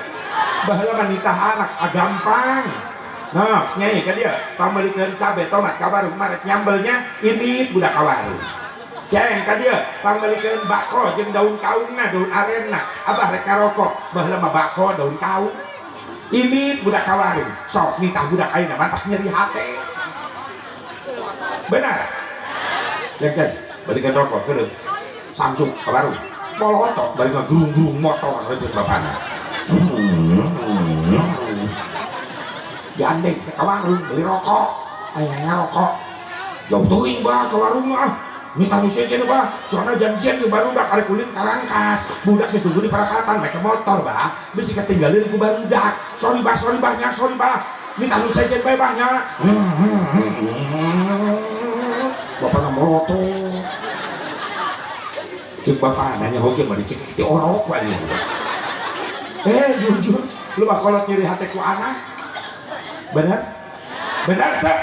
Baheula mah nitah anak gampang. Nah, nyai ka dieu pangmeulikeun cabe tomat ka warung marek nyambelnya indit budak ka warung. Ceng ka dieu pangmeulikeun bako jeung daun kaungna, daun arenna. Abah rek karokok, baheula mah bako daun kaung. Indit budak ka warung. Sok nitah budak ayeuna mantap nyeri hate. Benar. Yang ceng, balikan rokok kedeung. Samsung ka warung. Molotot bari ngagerung-gerung motor sareng bapana. Gandeng ka warung beli rokok, aya ngarokok. Jauh teuing bah ka warung mah. Minta nu sejen bah, soalna janjian jeung barudak arek ulin ka Rangkas. Budak geus nunggu di parapatan make motor bah, bisi katinggalin ku barudak. Sorry bah, nya, sorry bah. Minta nu sejen bae bah nya. Bapana molotot. Ceuk bapana nya hoge mah dicekik ti orok we anjing. Jujur, lu mah kolot nyeri hate ku anak. Benar? Benar teh?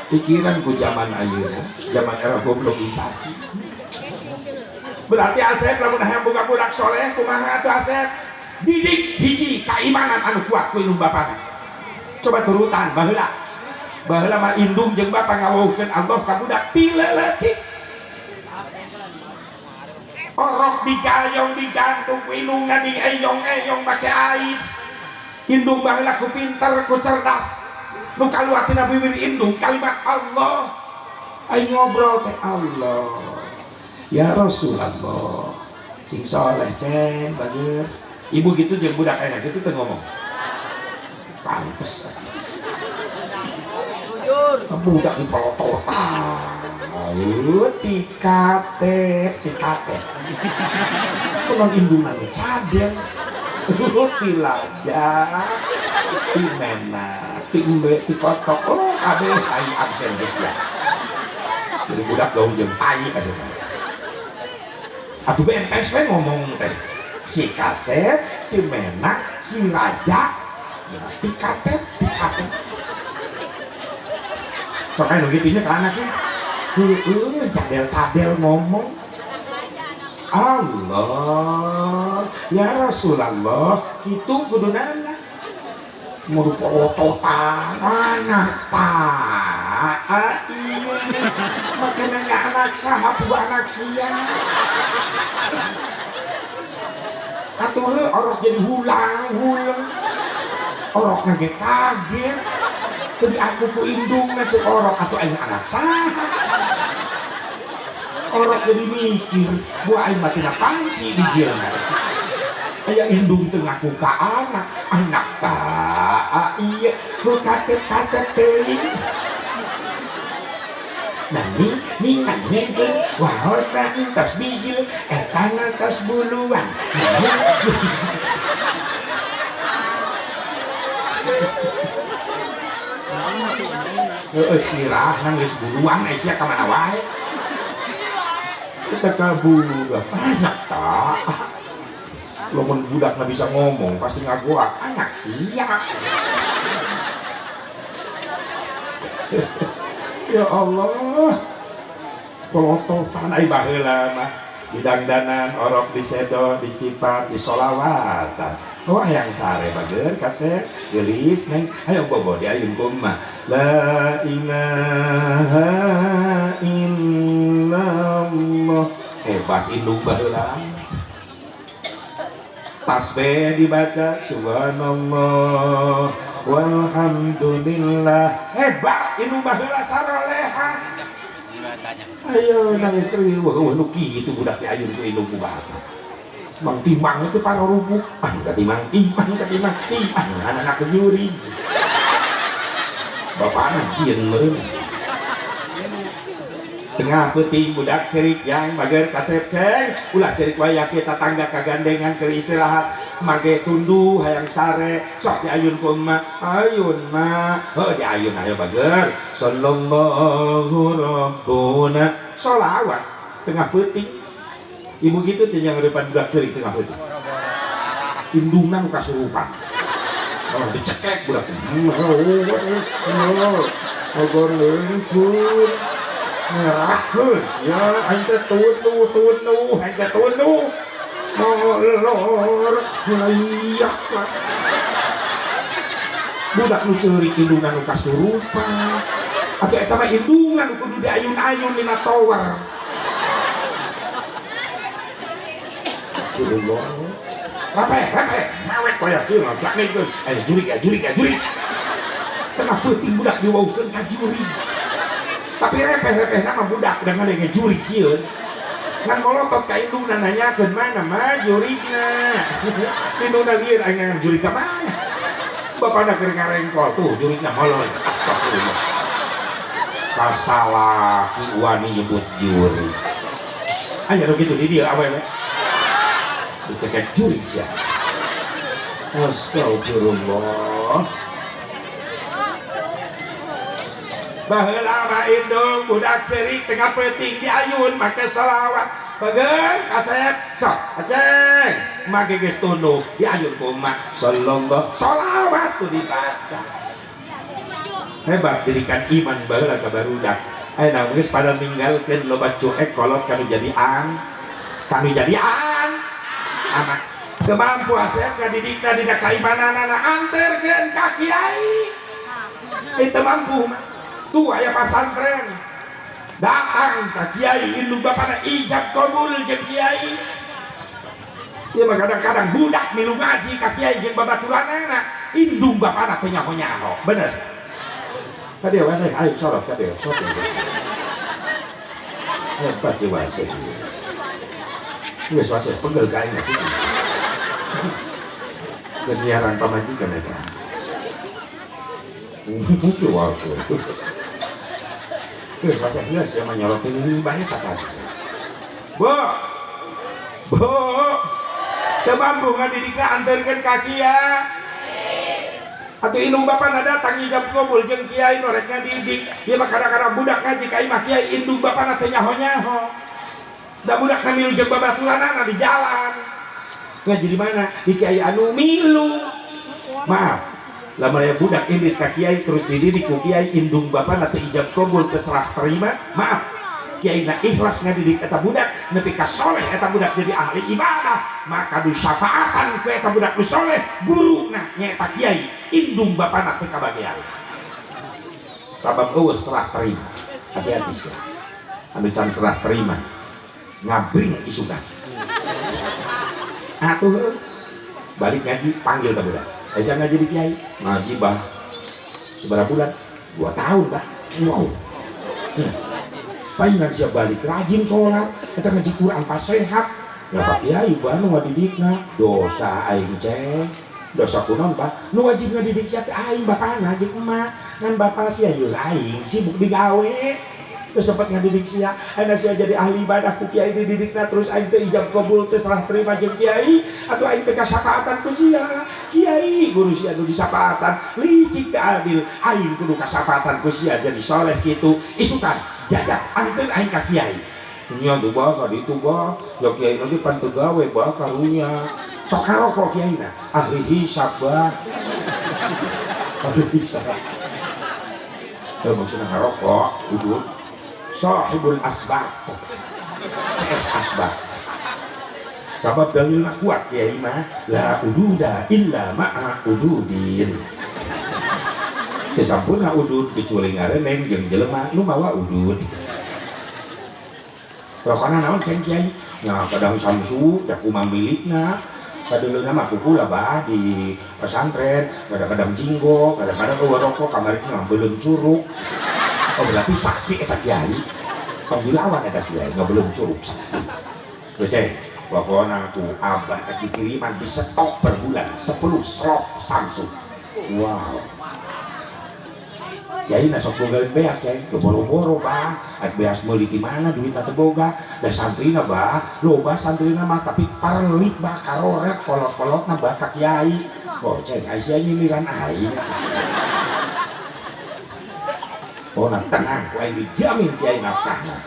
Pikiran ku zaman ayeuna, zaman era goblogisasi. Berarti Asep lamun hayang boga budak soleh kumaha atuh Asep? Didik hiji keimanan anu kuat ku indung bapana. Coba turutan baheula. Baheula mah indung jeung bapa ngawauhkeun Allah ka budak ti leutik. Orok digayong digantung ku indungna dieyong-eyong make ais. Indung baheula ku pinter ku cerdas. Nu kaluar tina bibir indung kalimat Allah. Aing ngobrol teh Allah. Ya Rasulullah. Sing soleh ceng bager. Ibu gitu jeung budak ayeuna kitu teu ngomong. Pantes. Jujur. Budak dipolototan. Aduh, tikate, tikate. Kunaon indungna nu cadel. Tilaja, timena, timbe, tikotok, oh kabeh tai absen geus ya. Jadi budak gaul jeung tai aduh. Atuh bentes we ngomong teh. Si kasep, si menak, si raja, tikate, tikate. Sok aya nu kitu nya ka anaknya. Heueuh, cadel-cadel ngomong. Allah, ya Rasulullah, itu kudunana. Mau polototan anak tak iya. Makin nanya anak saha buah anak sia. Atuh orok jadi hulang-hulang. Orok nage kaget. Tadi aku ku indung cek orok atuh aing anak saha. Orok jadi mikir, buah aing mah tina panci di jelema. Aya indung teu ngaku ka anak, anak ta iya, ku katet-katet teuing. Nami ning nangengkeun waosna entos bijil etana tos buluan. Heeh sirah nang geus buluan aya sia ka mana wae. Kita kabur anak tak. Lamun budak mah bisa ngomong pasti ngagoak anak sia. Ya Allah, polototan ai baheula mah didangdanan orok disedo disipat disolawatan. Oh hayang sare bager kasep geulis neng ayo bobo diayun ku emak. La ilaha illallah. Hebat indung baheula. Tasbih dibaca subhanallah walhamdulillah. Hebat indung baheula saroleha. Ayo nangis riweuh nu kitu budak diayun ku indung ku bapak. Mang timang itu parorubuk, ah katimang timang katimang timang anak kejuri. Bapakna jieun meureun. Tengah peuting budak cerik yang bager kasep ceng, ulah cerik wae yake tatangga kagandengan keur istirahat, mage tunduh hayang sare, sok diayun ku emak, ayun mak, heuh diayun ayo bager. Sallallahu rabbuna sholawat tengah peuting. Ibu gitu teh yang depan budak cerik tengah peuting. Indungna nu kasurupan. Oh, dicekek budak. Ngerakeun ya aing teh tunduh tunduh aing teh tunduh. Molor layak. Budak nu ceurik indungna nu kasurupan. Atuh eta mah indungna nu kudu diayun-ayun dina tower. Astagfirullah. Rape, rape, mewek koyak kieu ngajak. Ayo jurik ya, jurik ya, jurik. Tengah peuting budak diwaukeun ka jurik. Tapi repeh-repeh nama budak udah ngadenge jurik sieun. Ngan molotot ka indungna nanyakeun mana mah jurikna. Indungna lieur aing ngan jurik ka mana? Bapana keur ngarengkol tuh jurikna molor. Astagfirullah. Kasalah ki wani nyebut jurik. Aya nu kitu di dieu awewe. Dicekek jurik sia. Astagfirullah. Baheula mah indung budak cerik tengah peuting diayun make selawat. Bager kasep sok aceng make geus tunduh diayun ku emak sallallahu sholawat tuh dibaca. Hebat dirikan iman baheula ka barudak. Ayeuna geus pada ninggalkeun loba cuek kolot kanu jadi an. Kanu jadi an. Anak teu mampu asep ngadidikna dina kaimananana anterkeun ka kiai. Teu mampu mah. Tuh aya pasantren datang ka kiai indung bapana ijab kabul jeung kiai. Ieu mah kadang-kadang budak milu ngaji ka kiai jeung babaturanana indung bapana teh nyaho-nyaho. Bener. Ka dieu wae ayo sorot ka dieu sok. Hebat sih wae. Geus wae pegel ka aing mah. Penyiaran pamajikan eta. Lucu wae. Geus wae geus ya menyorotin ini banyak kata. Bu. Bu. Teu mampu ngadidikna anterkeun ka kiai. Atuh indung bapana datang ijab kabul jeung kiai nu rek ngadidik. Ieu mah kadang-kadang budak ngaji ka imah kiai indung bapana teh nyaho-nyaho. Da budak milu jeung babaturanana di jalan. Ngaji di mana? Di kiai anu milu. Maaf. Lamun aya budak indit ka kiai terus dididik ku kiai indung bapana teh ijab kabul teu serah terima, maaf. Kiai na ikhlas ngadidik eta budak nepi ka soleh eta budak jadi ahli ibadah, maka disyafaatan ku eta budak nu soleh guruna nyaeta kiai indung bapana teu kabagean. Sabab eueuh serah terima. Hati-hati sia. Anu can serah terima ngabring isukan. Atuh balik ngaji panggil ka budak. Aya ngaji di kiai, ngaji bah. Sabaraha bulan? 2 tahun bah. Wow. Palingan siap balik rajin sholat, eta ngaji Quran pas sehat. Ya Pak Kiai bah nu ngadidikna dosa aing ceng. Dosa kunaon bah? Nu wajib ngadidik sia teh aing bapana jeung emak. Ngan bapa sia yeuh aing sibuk digawe. Terus sempat ngadidik sia, ayeuna sia jadi ahli ibadah ku kiai dididikna terus aing teh ijab kabul teh serah terima jeung kiai atuh aing teh kasyafaatan ku sia. Kiai guru sia nu disyafaatan licik teh adil aing kudu kasyafaatan ku sia jadi soleh kitu isukan jajak anteun aing ka kiai. Nya tuh bah ka ditu bah ya kiai nanti pan teu gawe bah karunya. Sok karoko kiaina ahli hisab bah. Ahli hisab. Heuh maksudna ngarokok udud. Sahibul asbab CS asbab. Sabab dalilna kuat kiai mah la ududa illa ma'a ududin. Teu sampurna udud kecuali ngareneng jeung jelema nu mawa udud. Rokona naon ceng kiai? Nya kadang Samsu da kumaha milikna. Kadeuleuhna mah kukula bah di pesantren, kadang-kadang jinggo, kadang-kadang eueuh rokok kamari mah beuleum curug. Oh berarti sakti eta kiai. Tong dilawan eta kiai, ngabeuleum curug sakti. Ceng, pokona ku abah dikiriman di stok per bulan 10 slop Samsu. Wow. Kiai na sok boga beas ceng, boro-boro bah, ek beas meuli di mana duit teu boga, da santrina bah, loba santrina mah tapi parlit bah karoret kolot-kolotna bah ka kiai. Oh ceng, ai sia nyiliran aing. Oh nah tenang, ku aing dijamin kiai nafkahna.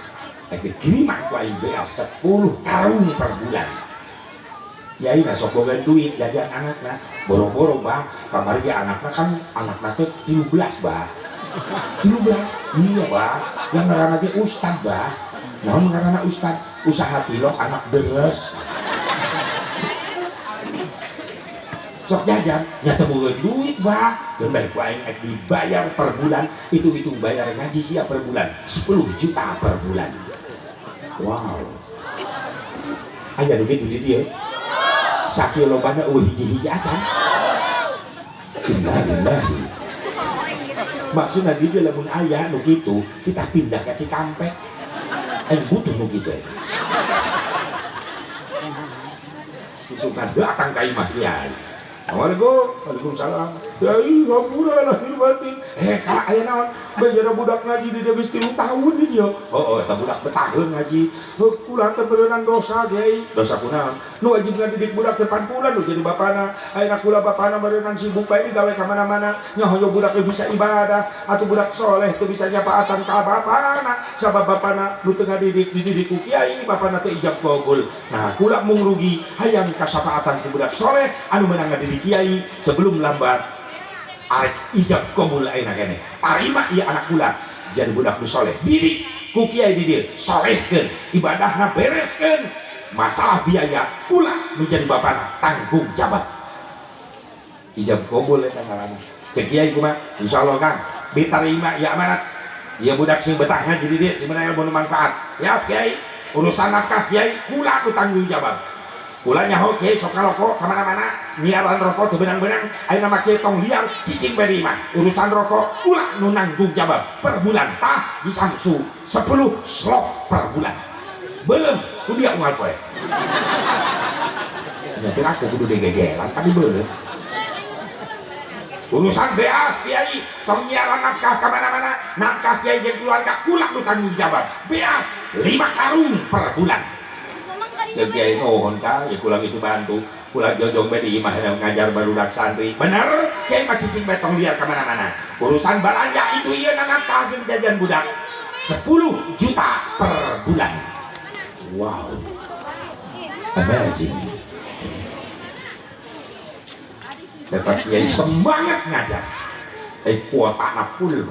Ek dikiriman ku aing beas 10 karung per bulan. Kiai na sok boga duit jajan anakna, boro-boro bah, kamari ge anakna kan anakna teh 13 bah. 13, iya bah, yang ngaranna ge ustad bah. Naon ngaranna ustad? Usaha tilok anak deres. Sok jajan, nya teu boga duit bah. Geun bae ku aing ek dibayar per bulan, hitung-hitung bayar ngaji sia per bulan 10 juta per bulan. Wow. Aya nu kitu di dieu. Sakieu lobana eueuh hiji-hiji acan. Innalillahi. Maksudna di dieu lamun aya nu kitu, kita pindah ka Cikampek. Aing butuh nu kitu. Susukan datang ka imah kiai. Assalamualaikum. Waalaikumsalam. Kiai ngapura lahir batin. Kak aya naon? Bejana budak ngaji di dieu geus 3 tahun di dieu. Oh, eta budak betaheun ngaji. Heuh, kula teh beureunan dosa kiai. Dosa kunaon? Nu wajib ngadidik budak teh pan kula nu jadi bapana. Ayeuna kula bapana beureunan sibuk bae digawe ka mana-mana. Nya hoyong budak teh bisa ibadah atuh budak soleh teu bisa nyapaatan ka bapana. Sabab bapana nu teu ngadidik dididik ku kiai, bapana teh ijab kabul. Nah, kula mung rugi hayang kasapaatan ku budak soleh anu meunang ngadidik kiai sebelum lambat arek ijab kabul ayeuna keneh. Tarima ieu anak kula jadi budak nu soleh. Didik ku kiai di dieu solehkeun, ibadahna bereskeun. Masalah biaya kula nu jadi bapana tanggung jawab. Ijab kabul eta ngaranna. Cek kiai kumaha? Insyaallah Kang, diterima ieu amanat. Ieu budak sing betah ngaji di dieu sing meunang ilmu manfaat. Siap kiai, urusan nafkah kiai kula nu tanggung jawab. Kula nyaho kiai sok rokok ka mana-mana, nyiaran rokok teu beunang-beunang, ayeuna mah kiai tong liar cicing bae di imah. Urusan rokok kula nu nanggung jawab per bulan tah di Samsu 10 slop per bulan. Belum, ku dia unggal poe. Nyetir aku kudu digegelan tapi belum. Urusan beas kiai tong nyiaran nafkah ka mana-mana, nafkah kiai jeung keluarga kula nu tanggung jawab. Beas 5 karung per bulan. Cek kiai nuhun ka, ya kula geus dibantu. Kula jojong bae di imah ngajar barudak santri. Bener, kiai mah cicing bae tong liar ka mana-mana. Urusan balanja itu ieu nafkah jeung jajan budak 10 juta per bulan. Wow. Amazing. Eta kiai semangat ngajar. Kuotana full.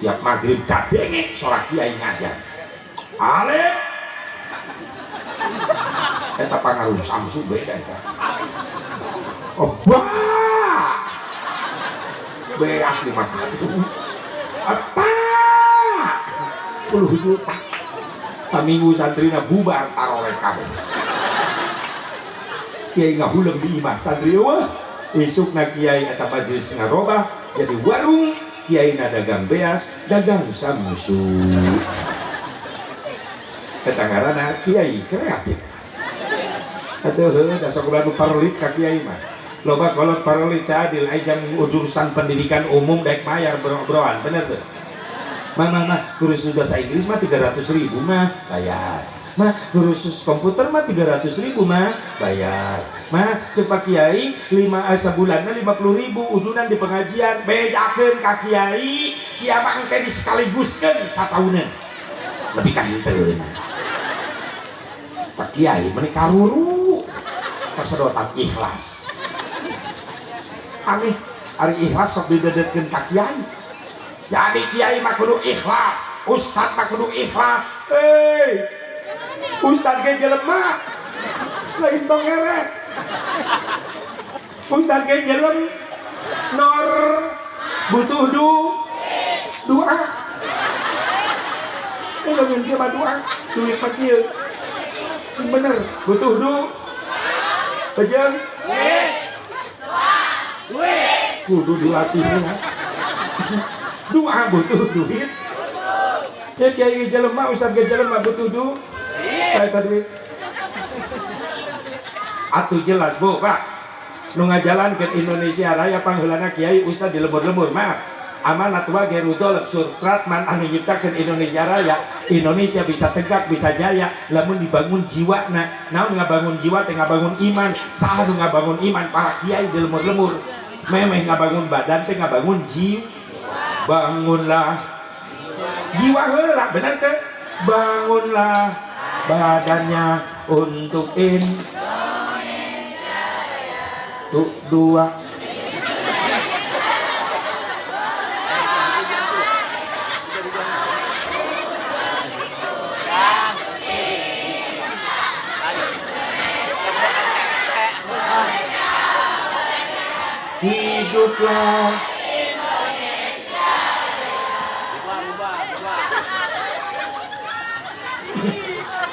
Tiap maghrib kadenge sora kiai ngajar. Alif. Eta pangaruh Samsu beda eta. Obah. Beas 5 karung. Eta 10 juta. Saminggu santrina bubar tarorek kabeh. Kiai ngahuleng di imah santri eueuh. Isukna kiai eta majelis ngarobah jadi warung, kiai na dagang beas, dagang Samsu. Eta ngaranna kiai kreatif. Atuh heuh da sok nu parolit ka kiai mah. Loba kolot parolit teh adil ai jang jurusan pendidikan umum daek mayar bro-broan, bener teu? Mah mah mah kursus bahasa Inggris mah 300.000 mah bayar. Mah kursus komputer mah 300.000 mah bayar. Mah cek Pak Kiai sabulanna 50.000 udunan di pengajian bejakeun ka kiai siapa engke disekaliguskeun satauneun. Lebih ka henteu. Pak Kiai meuni karuru kasedotan ikhlas. Aneh ari ikhlas sok didedetkeun ka kiai. Jadi kiai mah kudu ikhlas, ustad mah kudu ikhlas. Hei, ustad ge jelema lain bangeret. Ustad ge jelem nor butuh doa. Ulah Ngan kieu mah doa, duit mah kieu. Sing bener, butuh du. Bejeng? Duit. Kudu dilatih ya. Doa butuh duit. Ya kiai ge jelema, ustad ge jelema butuh du. Kayak duit. Atuh jelas Bu, Pak. Nu ngajalankeun Indonesia Raya pangheulana kiai ustad di lembur-lembur, maaf. Amanat wage Rudolf Supratman anu nyiptakeun Indonesia Raya. Indonesia bisa tegak, bisa jaya lamun dibangun jiwana. Naon ngabangun jiwa teh? Ngabangun iman. Saha nu ngabangun iman? Para kiai di lembur-lembur. Memeh ngabangun badan teh ngabangun jiwa. Bangunlah jiwa heula, bener teh? Bangunlah badannya untuk in tuh dua. Hiduplah. Ubah, ubah, ubah.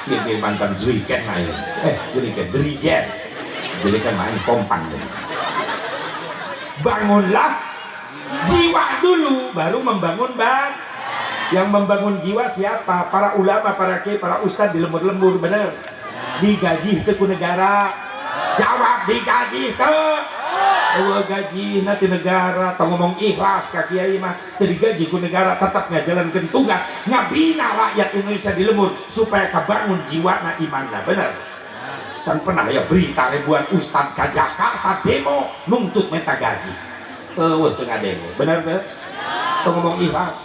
Ini mantan jeriken main, eh, jeriken, dirijen, jeriken main kompan deh. Bangunlah jiwa dulu baru membangun ban. Yang membangun jiwa siapa? Para ulama, para kiai, para ustadz di lembur-lembur, bener? Digaji teu ku negara? Jawab, digaji teu? Eueuh gaji nanti negara. Tong ngomong ikhlas ka kiai mah. Teu digaji ku negara tetap ngajalankeun tugas ngabina rakyat Indonesia di lembur supaya kabangun jiwana, imanna, bener? Can pernah ya berita ribuan ustad ke Jakarta demo nuntut minta gaji? Eueuh, teu ngadenge, bener teu? Tong ngomong ikhlas.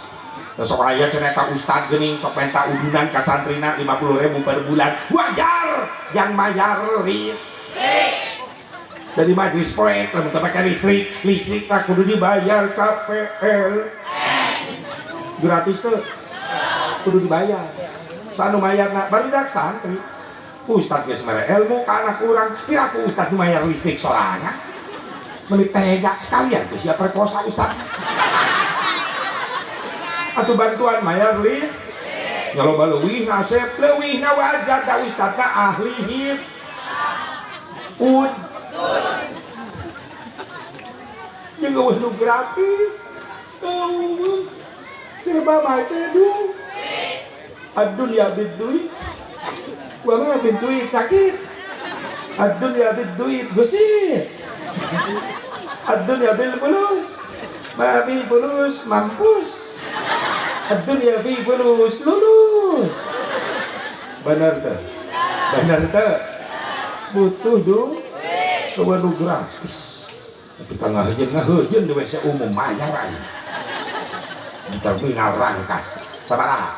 Nah, sok aya cenah eta ustad geuning sok minta udunan ka santrina 50 ribu per bulan. Wajar jang mayar listrik dari majelis proyek. Lamun teu pake listrik, listrik tak kudu dibayar. KPL gratis tuh kudu dibayar. Sanu mayarna barudak santri. Ustad geus mere ilmu ka anak urang, piraku ustad nu mayar listrik sorangan? Meuni tega sekalian tuh siap perkosa ustad. Atuh bantuan mayar list nya loba, leuwih nasep leuwihna wajar, da ustadna ahli his ud jeung eueuh nu gratis. Eueuh, serba make du. Ad-dunya bid-duit wa ma bid-duit sakit. Ad-dunya bid-duit gesit. Ad-dunya bil fulus, ma fi fulus mampus. Ad-dunya fi fulus lulus. Bener teh? Bener teh? Butuh du eueuh nu gratis. Tapi ka ngahejeun di WC umum mayar aing di terminal Rangkas. Sabaraha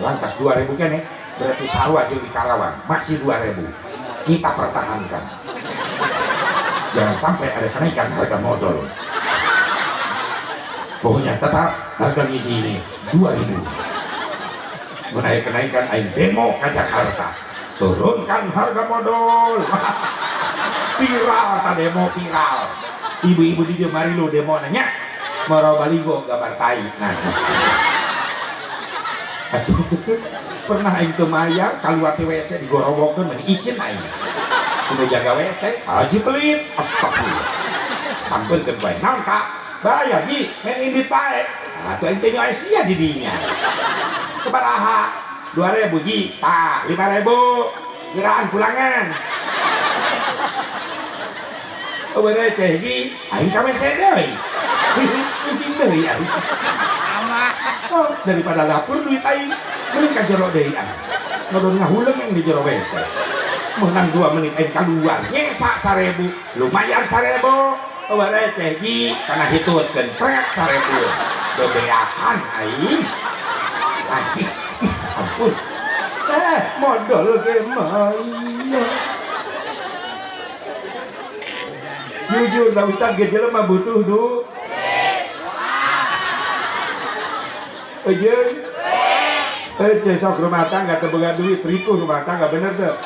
Rangkas? 2000 kene berarti. Sarua jeung di Karawang, masih 2000. Kita pertahankan, jangan sampai ada kenaikan harga modal. Pokoknya tetap harga ngisi ini 2000. Menaik kenaikan aing demo ke Jakarta, turunkan harga modal. Viral ta demo, viral. Ibu-ibu di dia mari lu demo nanya moro baligo gambar tai najis. Atuh pernah aing teu mayar, kaluar ti WC digorowokeun, meni isin aing. Kudu jaga WC, haji pelit, astagfirullah. Sampeurkeun bae, naon kak? Bayar ji, main indit bae. Atuh aing teh nyoe sia di dinya. Sabaraha? 2000 ji, tah 5000. Geraan pulangan. Eueuh receh ji, aing ka WC deui. Isin deui aing. Oh, daripada lapor duit aing, mending ka jero deui aing. Ngodon ngahuleng yang di jero WC. Menang 2 menit aing keluar, nyesa 1000, lumayan 1000. Eueuh receh ji, kana hitutkeun pret 1000. Bebeakan aing. Najis. Ampun. Eh, modal ge mah iya. Jujur lah, Ustaz ge jelema butuh du. Ejeun. Eh, sok rumah tangga teu boga duit, ripuh rumah tangga, bener teu?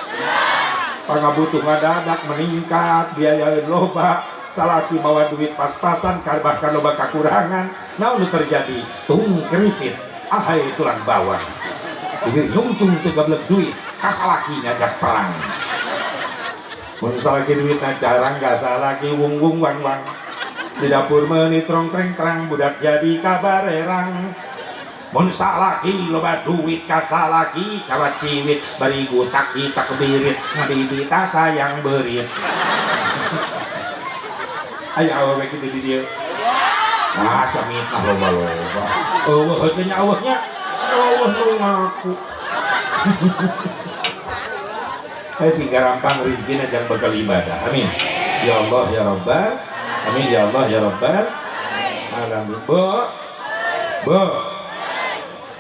Pangabutuh ngadadak meningkat, biaya loba, salaki mawa duit pas-pasan, bahkan loba kakurangan. Naon nu terjadi? Tung keripit, ahai tulang bawang. Bibir nyungcung teu gablek duit, ka salaki ngajak perang. Mun salaki duitna jarang, ka salaki wung wung wang wang. Di dapur meuni trongtreng terang, budak jadi kabarerang. Mun salaki loba duit, ka salaki cawat ciwit, bari gutak itak birit, ngabibita sayang beurit. Aya awewe kitu di dieu. Ah, samitnah loba-loba. Eueuh heueuh nya eueuh nya. Eueuh nu ngaku. Sing gampang rezekina jang bekal ibadah. Amin. Ya Allah ya Rabbal. Amin ya Allah ya Rabbal. Alamin. Bu. Bu.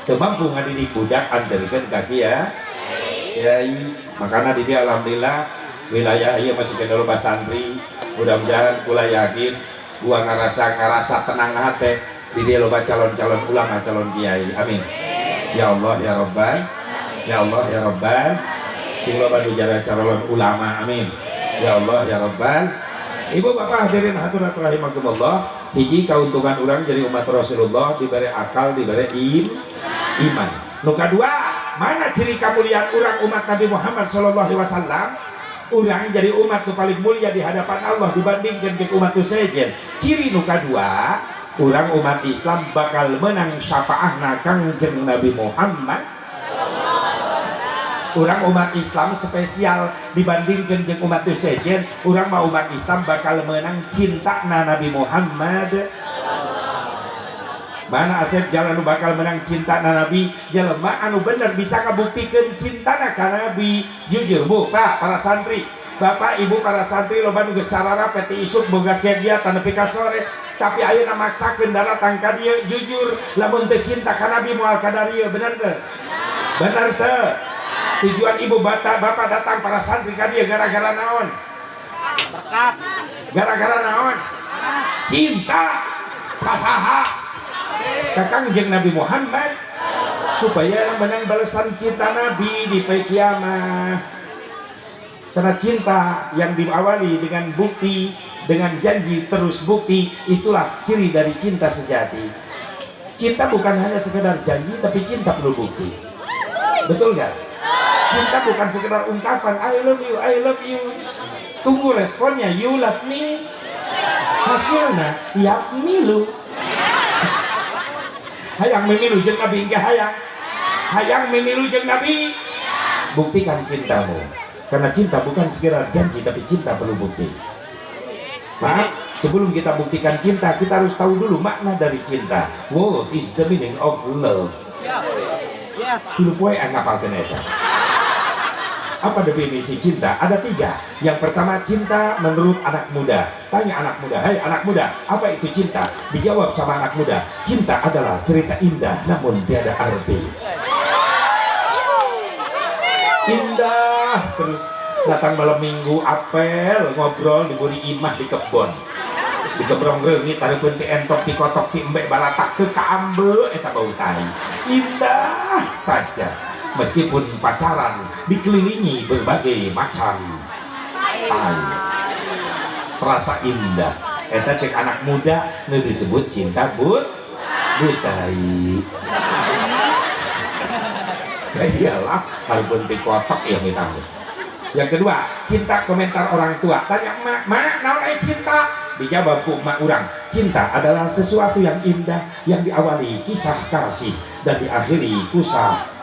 Teu mampu ngadidik budak anterkeun ka kiai. Makana di dieu alhamdulillah wilayah ieu masih kena loba santri. Mudah-mudahan kula yakin gua ngarasa tenang hate di dieu loba calon-calon ulama, calon kiai. Amin. Ya Allah ya Rabbal. Ya Allah ya Rabbal. Sing loba nu jara calon ulama. Amin. Ya Allah ya Rabbal. Ibu bapak hadirin hadirat rahimakumullah. Hiji kauntungan urang jadi umat Rasulullah diberi akal, diberi iman. Nu kadua, mana ciri kemuliaan urang umat Nabi Muhammad sallallahu alaihi wasallam? Urang jadi umat nu paling mulia di hadapan Allah dibandingkan jeung umat nu sejen. Ciri nu kadua, urang umat Islam bakal menang syafaahna Kangjeng Nabi Muhammad. Urang umat Islam spesial dibandingkan jeung umat nu sejen, urang mah umat Islam bakal menang cinta na Nabi Muhammad. Mana asep jalan nu bakal menang cinta na Nabi? Jelema anu bener bisa ngabuktikeun cintana ka Nabi. Jujur Bu, Pak, para santri, Bapak, Ibu para santri loba nu geus cararapet ti isuk boga kegiatan nepi ka sore, tapi ayeuna maksakeun daratang ka dieu. Jujur lamun teu cinta ka Nabi moal ka dieu, bener teu? Bener teu? Tujuan ibu bapak datang para santri ka dieu gara-gara naon? Berkat. Gara-gara naon? Cinta ka saha? Ka Kangjeng Nabi Muhammad, supaya menang balasan cinta Nabi di poe kiamat. Karena cinta yang diawali dengan bukti, dengan janji terus bukti, itulah ciri dari cinta sejati. Cinta bukan hanya sekedar janji, tapi cinta perlu bukti. Betul nggak? Cinta bukan sekedar ungkapan I love you, I love you. Tunggu responnya, you love me. Hasilnya, ya milu. Hayang mimilu jeung Nabi engke hayang. Hayang mimilu jeung Nabi. Buktikan cintamu. Karena cinta bukan sekedar janji, tapi cinta perlu bukti. Maaf, sebelum kita buktikan cinta, kita harus tahu dulu makna dari cinta. What is the meaning of love? Siap. Yes. Dulu poe ngapalkeun eta. Apa definisi cinta? Ada tiga. Yang pertama, cinta menurut anak muda. Tanya anak muda, "Hei anak muda, apa itu cinta?" Dijawab sama anak muda, "Cinta adalah cerita indah namun tiada arti." Indah terus datang malam minggu apel ngobrol di buri imah di kebon. Di kebrong reungit hareupeun ti entok ti kotok ti embe balatak teu kaambe eta bau tai. Indah saja. Meskipun pacaran dikelilingi berbagai macam tai, terasa indah. Eta cek anak muda nu disebut cinta butai. Ya iyalah, hareupeun ti kotok ya mitang. Yang kedua, cinta komentar orang tua. Tanya emak, "Mak, naon ai cinta?" Dijawab ku emak urang, "Cinta adalah sesuatu yang indah yang diawali kisah kasih dan diakhiri kusah."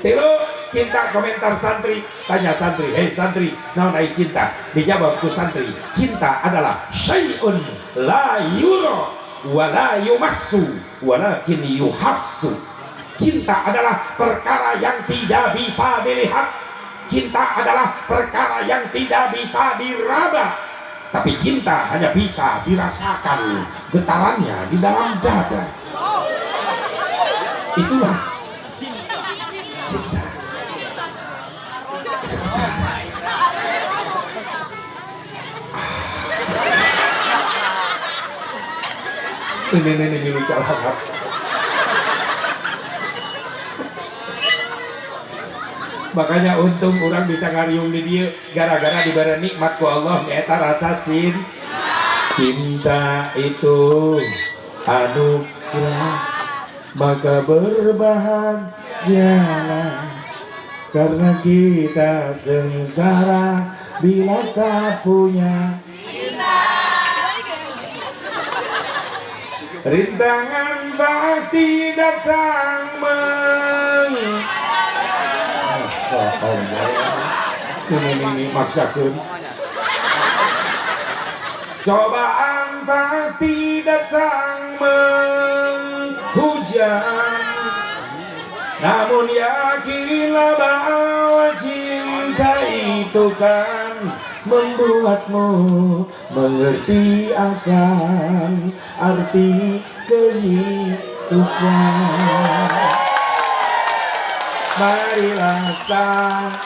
Tilu, cinta komentar santri. Tanya santri, "Hei santri, naon ai cinta?" Dijawab ku santri, "Cinta adalah syai'un la yura wa la yumassu walakin yuhassu." Cinta adalah perkara yang tidak bisa dilihat. Cinta adalah perkara yang tidak bisa diraba. Tapi cinta hanya bisa dirasakan getarannya di dalam dada. Itulah cinta. Itu getaran. Ini milu calangap. Makanya untung orang bisa ngariung di dia gara-gara diberi nikmat ku Allah nyaeta rasa cinta. Cinta itu anugerah. Maka berbahagialah, karena kita sengsara bila tak punya cinta. Rintangan pasti datang meng Masya Allah. Ini maksakeun. Cobaan pasti datang menghujan, namun yakinlah bahwa cinta itu kan membuatmu mengerti akan arti kehidupan. Marilah saya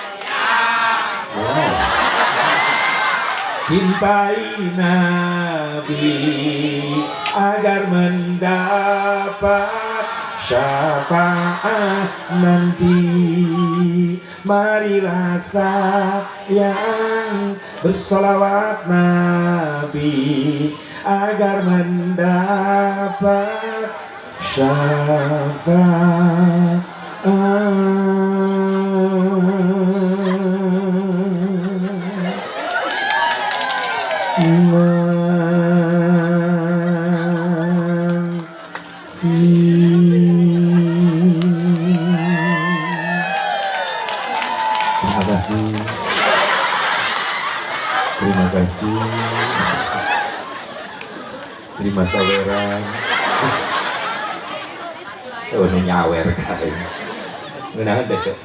cintai Nabi agar mendapat syafaat nanti. Marilah sayang bersolawat Nabi agar mendapat syafaat nanti. Terima kasih. Terima kasih. Terima saweran. Oh, ini nyawer kae. Ngeunah teh, Cok.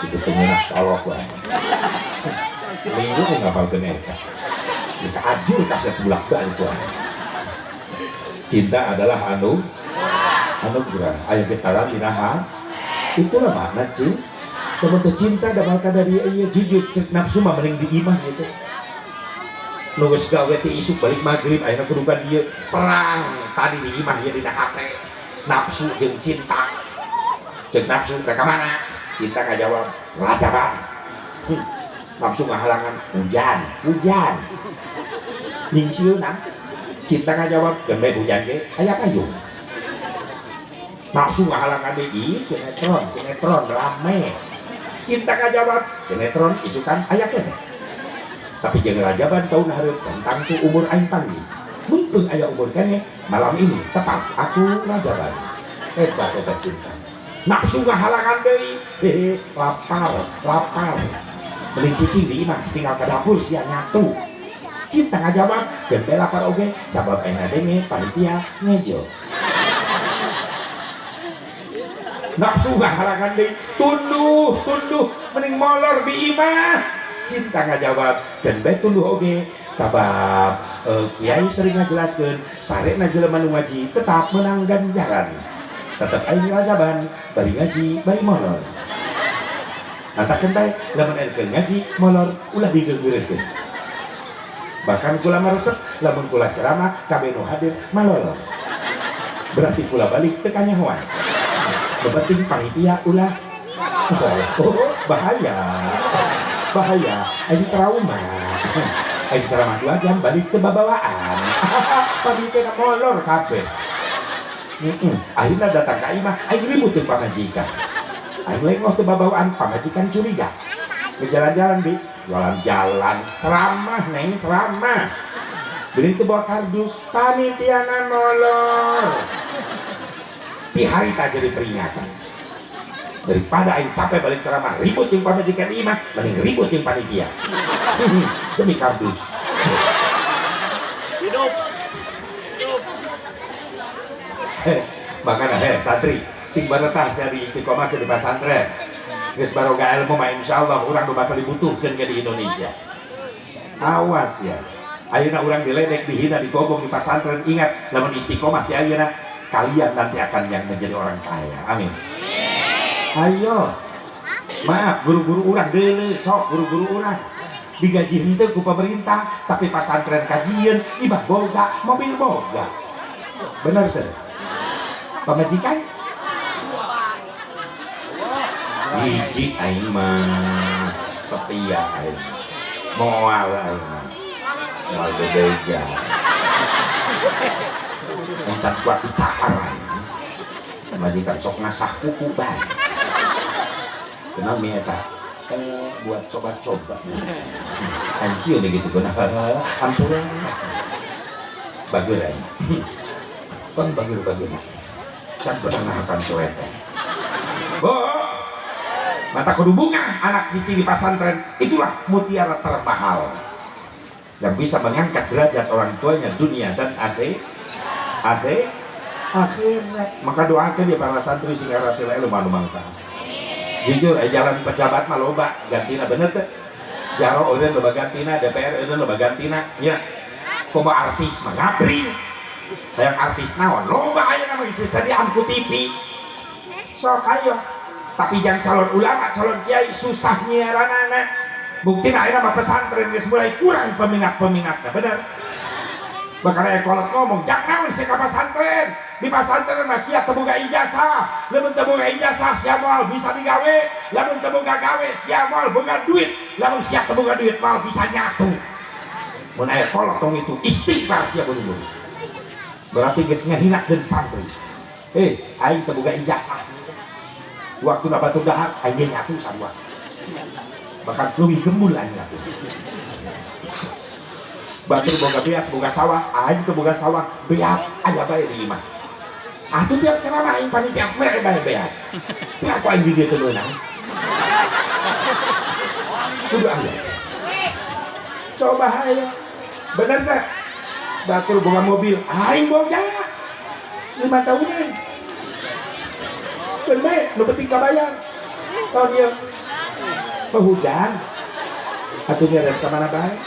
Itu pengenah colok wae. Minggu we ngapalkeun eta. Kita ajur kaset bulak-balik wae. Cinta adalah anugerah. Aya getaran dina hati. Itulah makna cinta. Lamun teu cinta da bakal dari ieu jujur cek nafsu mah mending di imah gitu. Nu geus gawe ti isuk balik maghrib ayeuna kudu ka dieu perang tadi di imah ieu dina hate. Nafsu jeung cinta. Cek nafsu rek ka mana? Cinta ngajawab rajaban. Nafsu ngahalangan hujan, hujan. Nyingsieunan. Cinta ngajawab gembe hujan ge aya payung. Nafsu ngahalangan deui sinetron, sinetron rame. Cinta ngajawab sinetron isukan aya keneh. Tapi jeung rajaban tahun hareup centang tu umur aing panggih. Mumpung aya umur keneh, malam ini tepat aku rajaban. Hebat hebat cinta. Nafsu ngahalangan deui, hehe, lapar, lapar. Mending cicing di imah, tinggal ke dapur sia nyatu. Cinta ngajawab, gempe lapar oge, sabab aing ngadenge panitia ngejo. Nafsu ngahalangan deui, tunduh, tunduh, mending molor di imah. Cinta ngajawab, gempe tunduh oge, sabab kiai sering ngajelaskeun, sarena jelema nu ngaji tetap menang ganjaran. Tetep aing rajaban, bari ngaji, bari molor. Nantakeun bae, lamun aya keur ngaji, molor ulah digeugeureunkeun. Bahkan kula maresep, lamun kula ceramah, kabeh nu hadir malolor. Berarti kula balik teu kanyahoan. Nu penting panitia ulah. Oh, bahaya. Bahaya, aing trauma. Aing ceramah 2 jam balik ke babawaan. Panitia molor kabeh. Akhirnya datang ka imah, aing ribut jeung pamajikan. Aing lengoh teu babawaan, pamajikan curiga. Ngejalan-jalan bi, jalan-jalan, ceramah neng, ceramah. Beli teu bawa kardus, panitiana molor. Di hari tak jadi peringatan. Daripada aing capek balik ceramah, ribut jeung pamajikan imah, mending ribut jeung panitia. Demi kardus. Hidup. Hidup. Heh, makanya heh santri, sing baretah sia di istiqomah ke di pesantren. Geus baroga ilmu mah insyaallah urang nu bakal dibutuhkeun ke di Indonesia. Awas ya. Ayeuna urang diledek, dihina, digobong di pesantren, ingat lamun istiqomah ti ayeuna kalian nanti akan yang menjadi orang kaya. Amin. Ayo. Maaf guru-guru urang deuleu sok guru-guru urang digaji henteu ku pemerintah tapi pesantren kajieun, imah boga, mobil boga. Bener teu? Pamajikan? Hiji aing mah setia aing. Moal aing mah. Moal bebeja. Encan kuat dicakar aing. Majikan sok ngasah kuku bae. Kenal mi eta? Buat coba-coba. Anjir gitu kenapa? Ampura. Bageur aing. Pan bageur-bageur. Can pernah ngahakan coet teh. Bo, mata kudu bungah anak cici di pesantren, itulah mutiara termahal yang bisa mengangkat derajat orang tuanya dunia dan akhir akhirat. Maka doakan ya para santri sing hasil ilmu anu manfaat. Jujur jalan pejabat mah loba gantina, bener teh? Jaro eureun loba gantina, DPR eureun loba gantina nya. Komo artis mah ngabri, hayang artis naon loba aya nama geus disadian ku TV, sok ayo. Tapi jangan calon ulama, calon kiai susah nyiaranana. Buktina ayeuna mah pesantren geus mulai kurang peminat-peminatnya, bener? Bahkan aya kolot ngomong, jangan naon sih ka pesantren, di pesantren mah sia teu boga ijazah, lamun teu boga ijazah sia moal bisa digawe, lamun teu boga gawe sia moal boga duit, lamun sia teu boga duit moal bisa nyatu. Mun aya kolot tong itu istighfar sia buru-buru, berarti geus ngahinakeun santri. Aing teu boga ijazah, waktu batur dahar aing nyatu sarua, bahkan leuwih gembul aing nyatu. Batur boga beas, boga sawah, aing teu boga sawah, beas aya bae di imah. Atuh tiap ceramah aing panitia mere bae beas. Tapi aku aing di dieu teu meunang. Kudu aya. Coba ayo. Bener tak? Batur boga mobil, aing boga 5 tahunan. Bener, nu penting kabayar. Tahun ieu hujan. Atuh nyeret ka mana bae?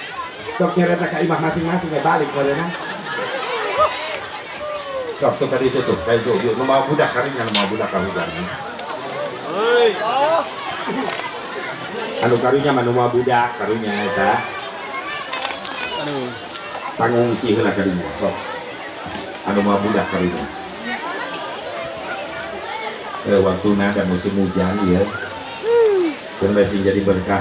Sok nyeret ka imah masing-masing ya balik meureunna. Sok tuh tadi itu tuh, kayak itu, nu mau budak karinya, nu mau budak ka hujan. Anu karunya mah nu mau budak karunya eta. Aduh. Pangungsi heula karunya sok. Anu mau budak karunya. Waktu ada musim hujan ya. Keun jadi berkah.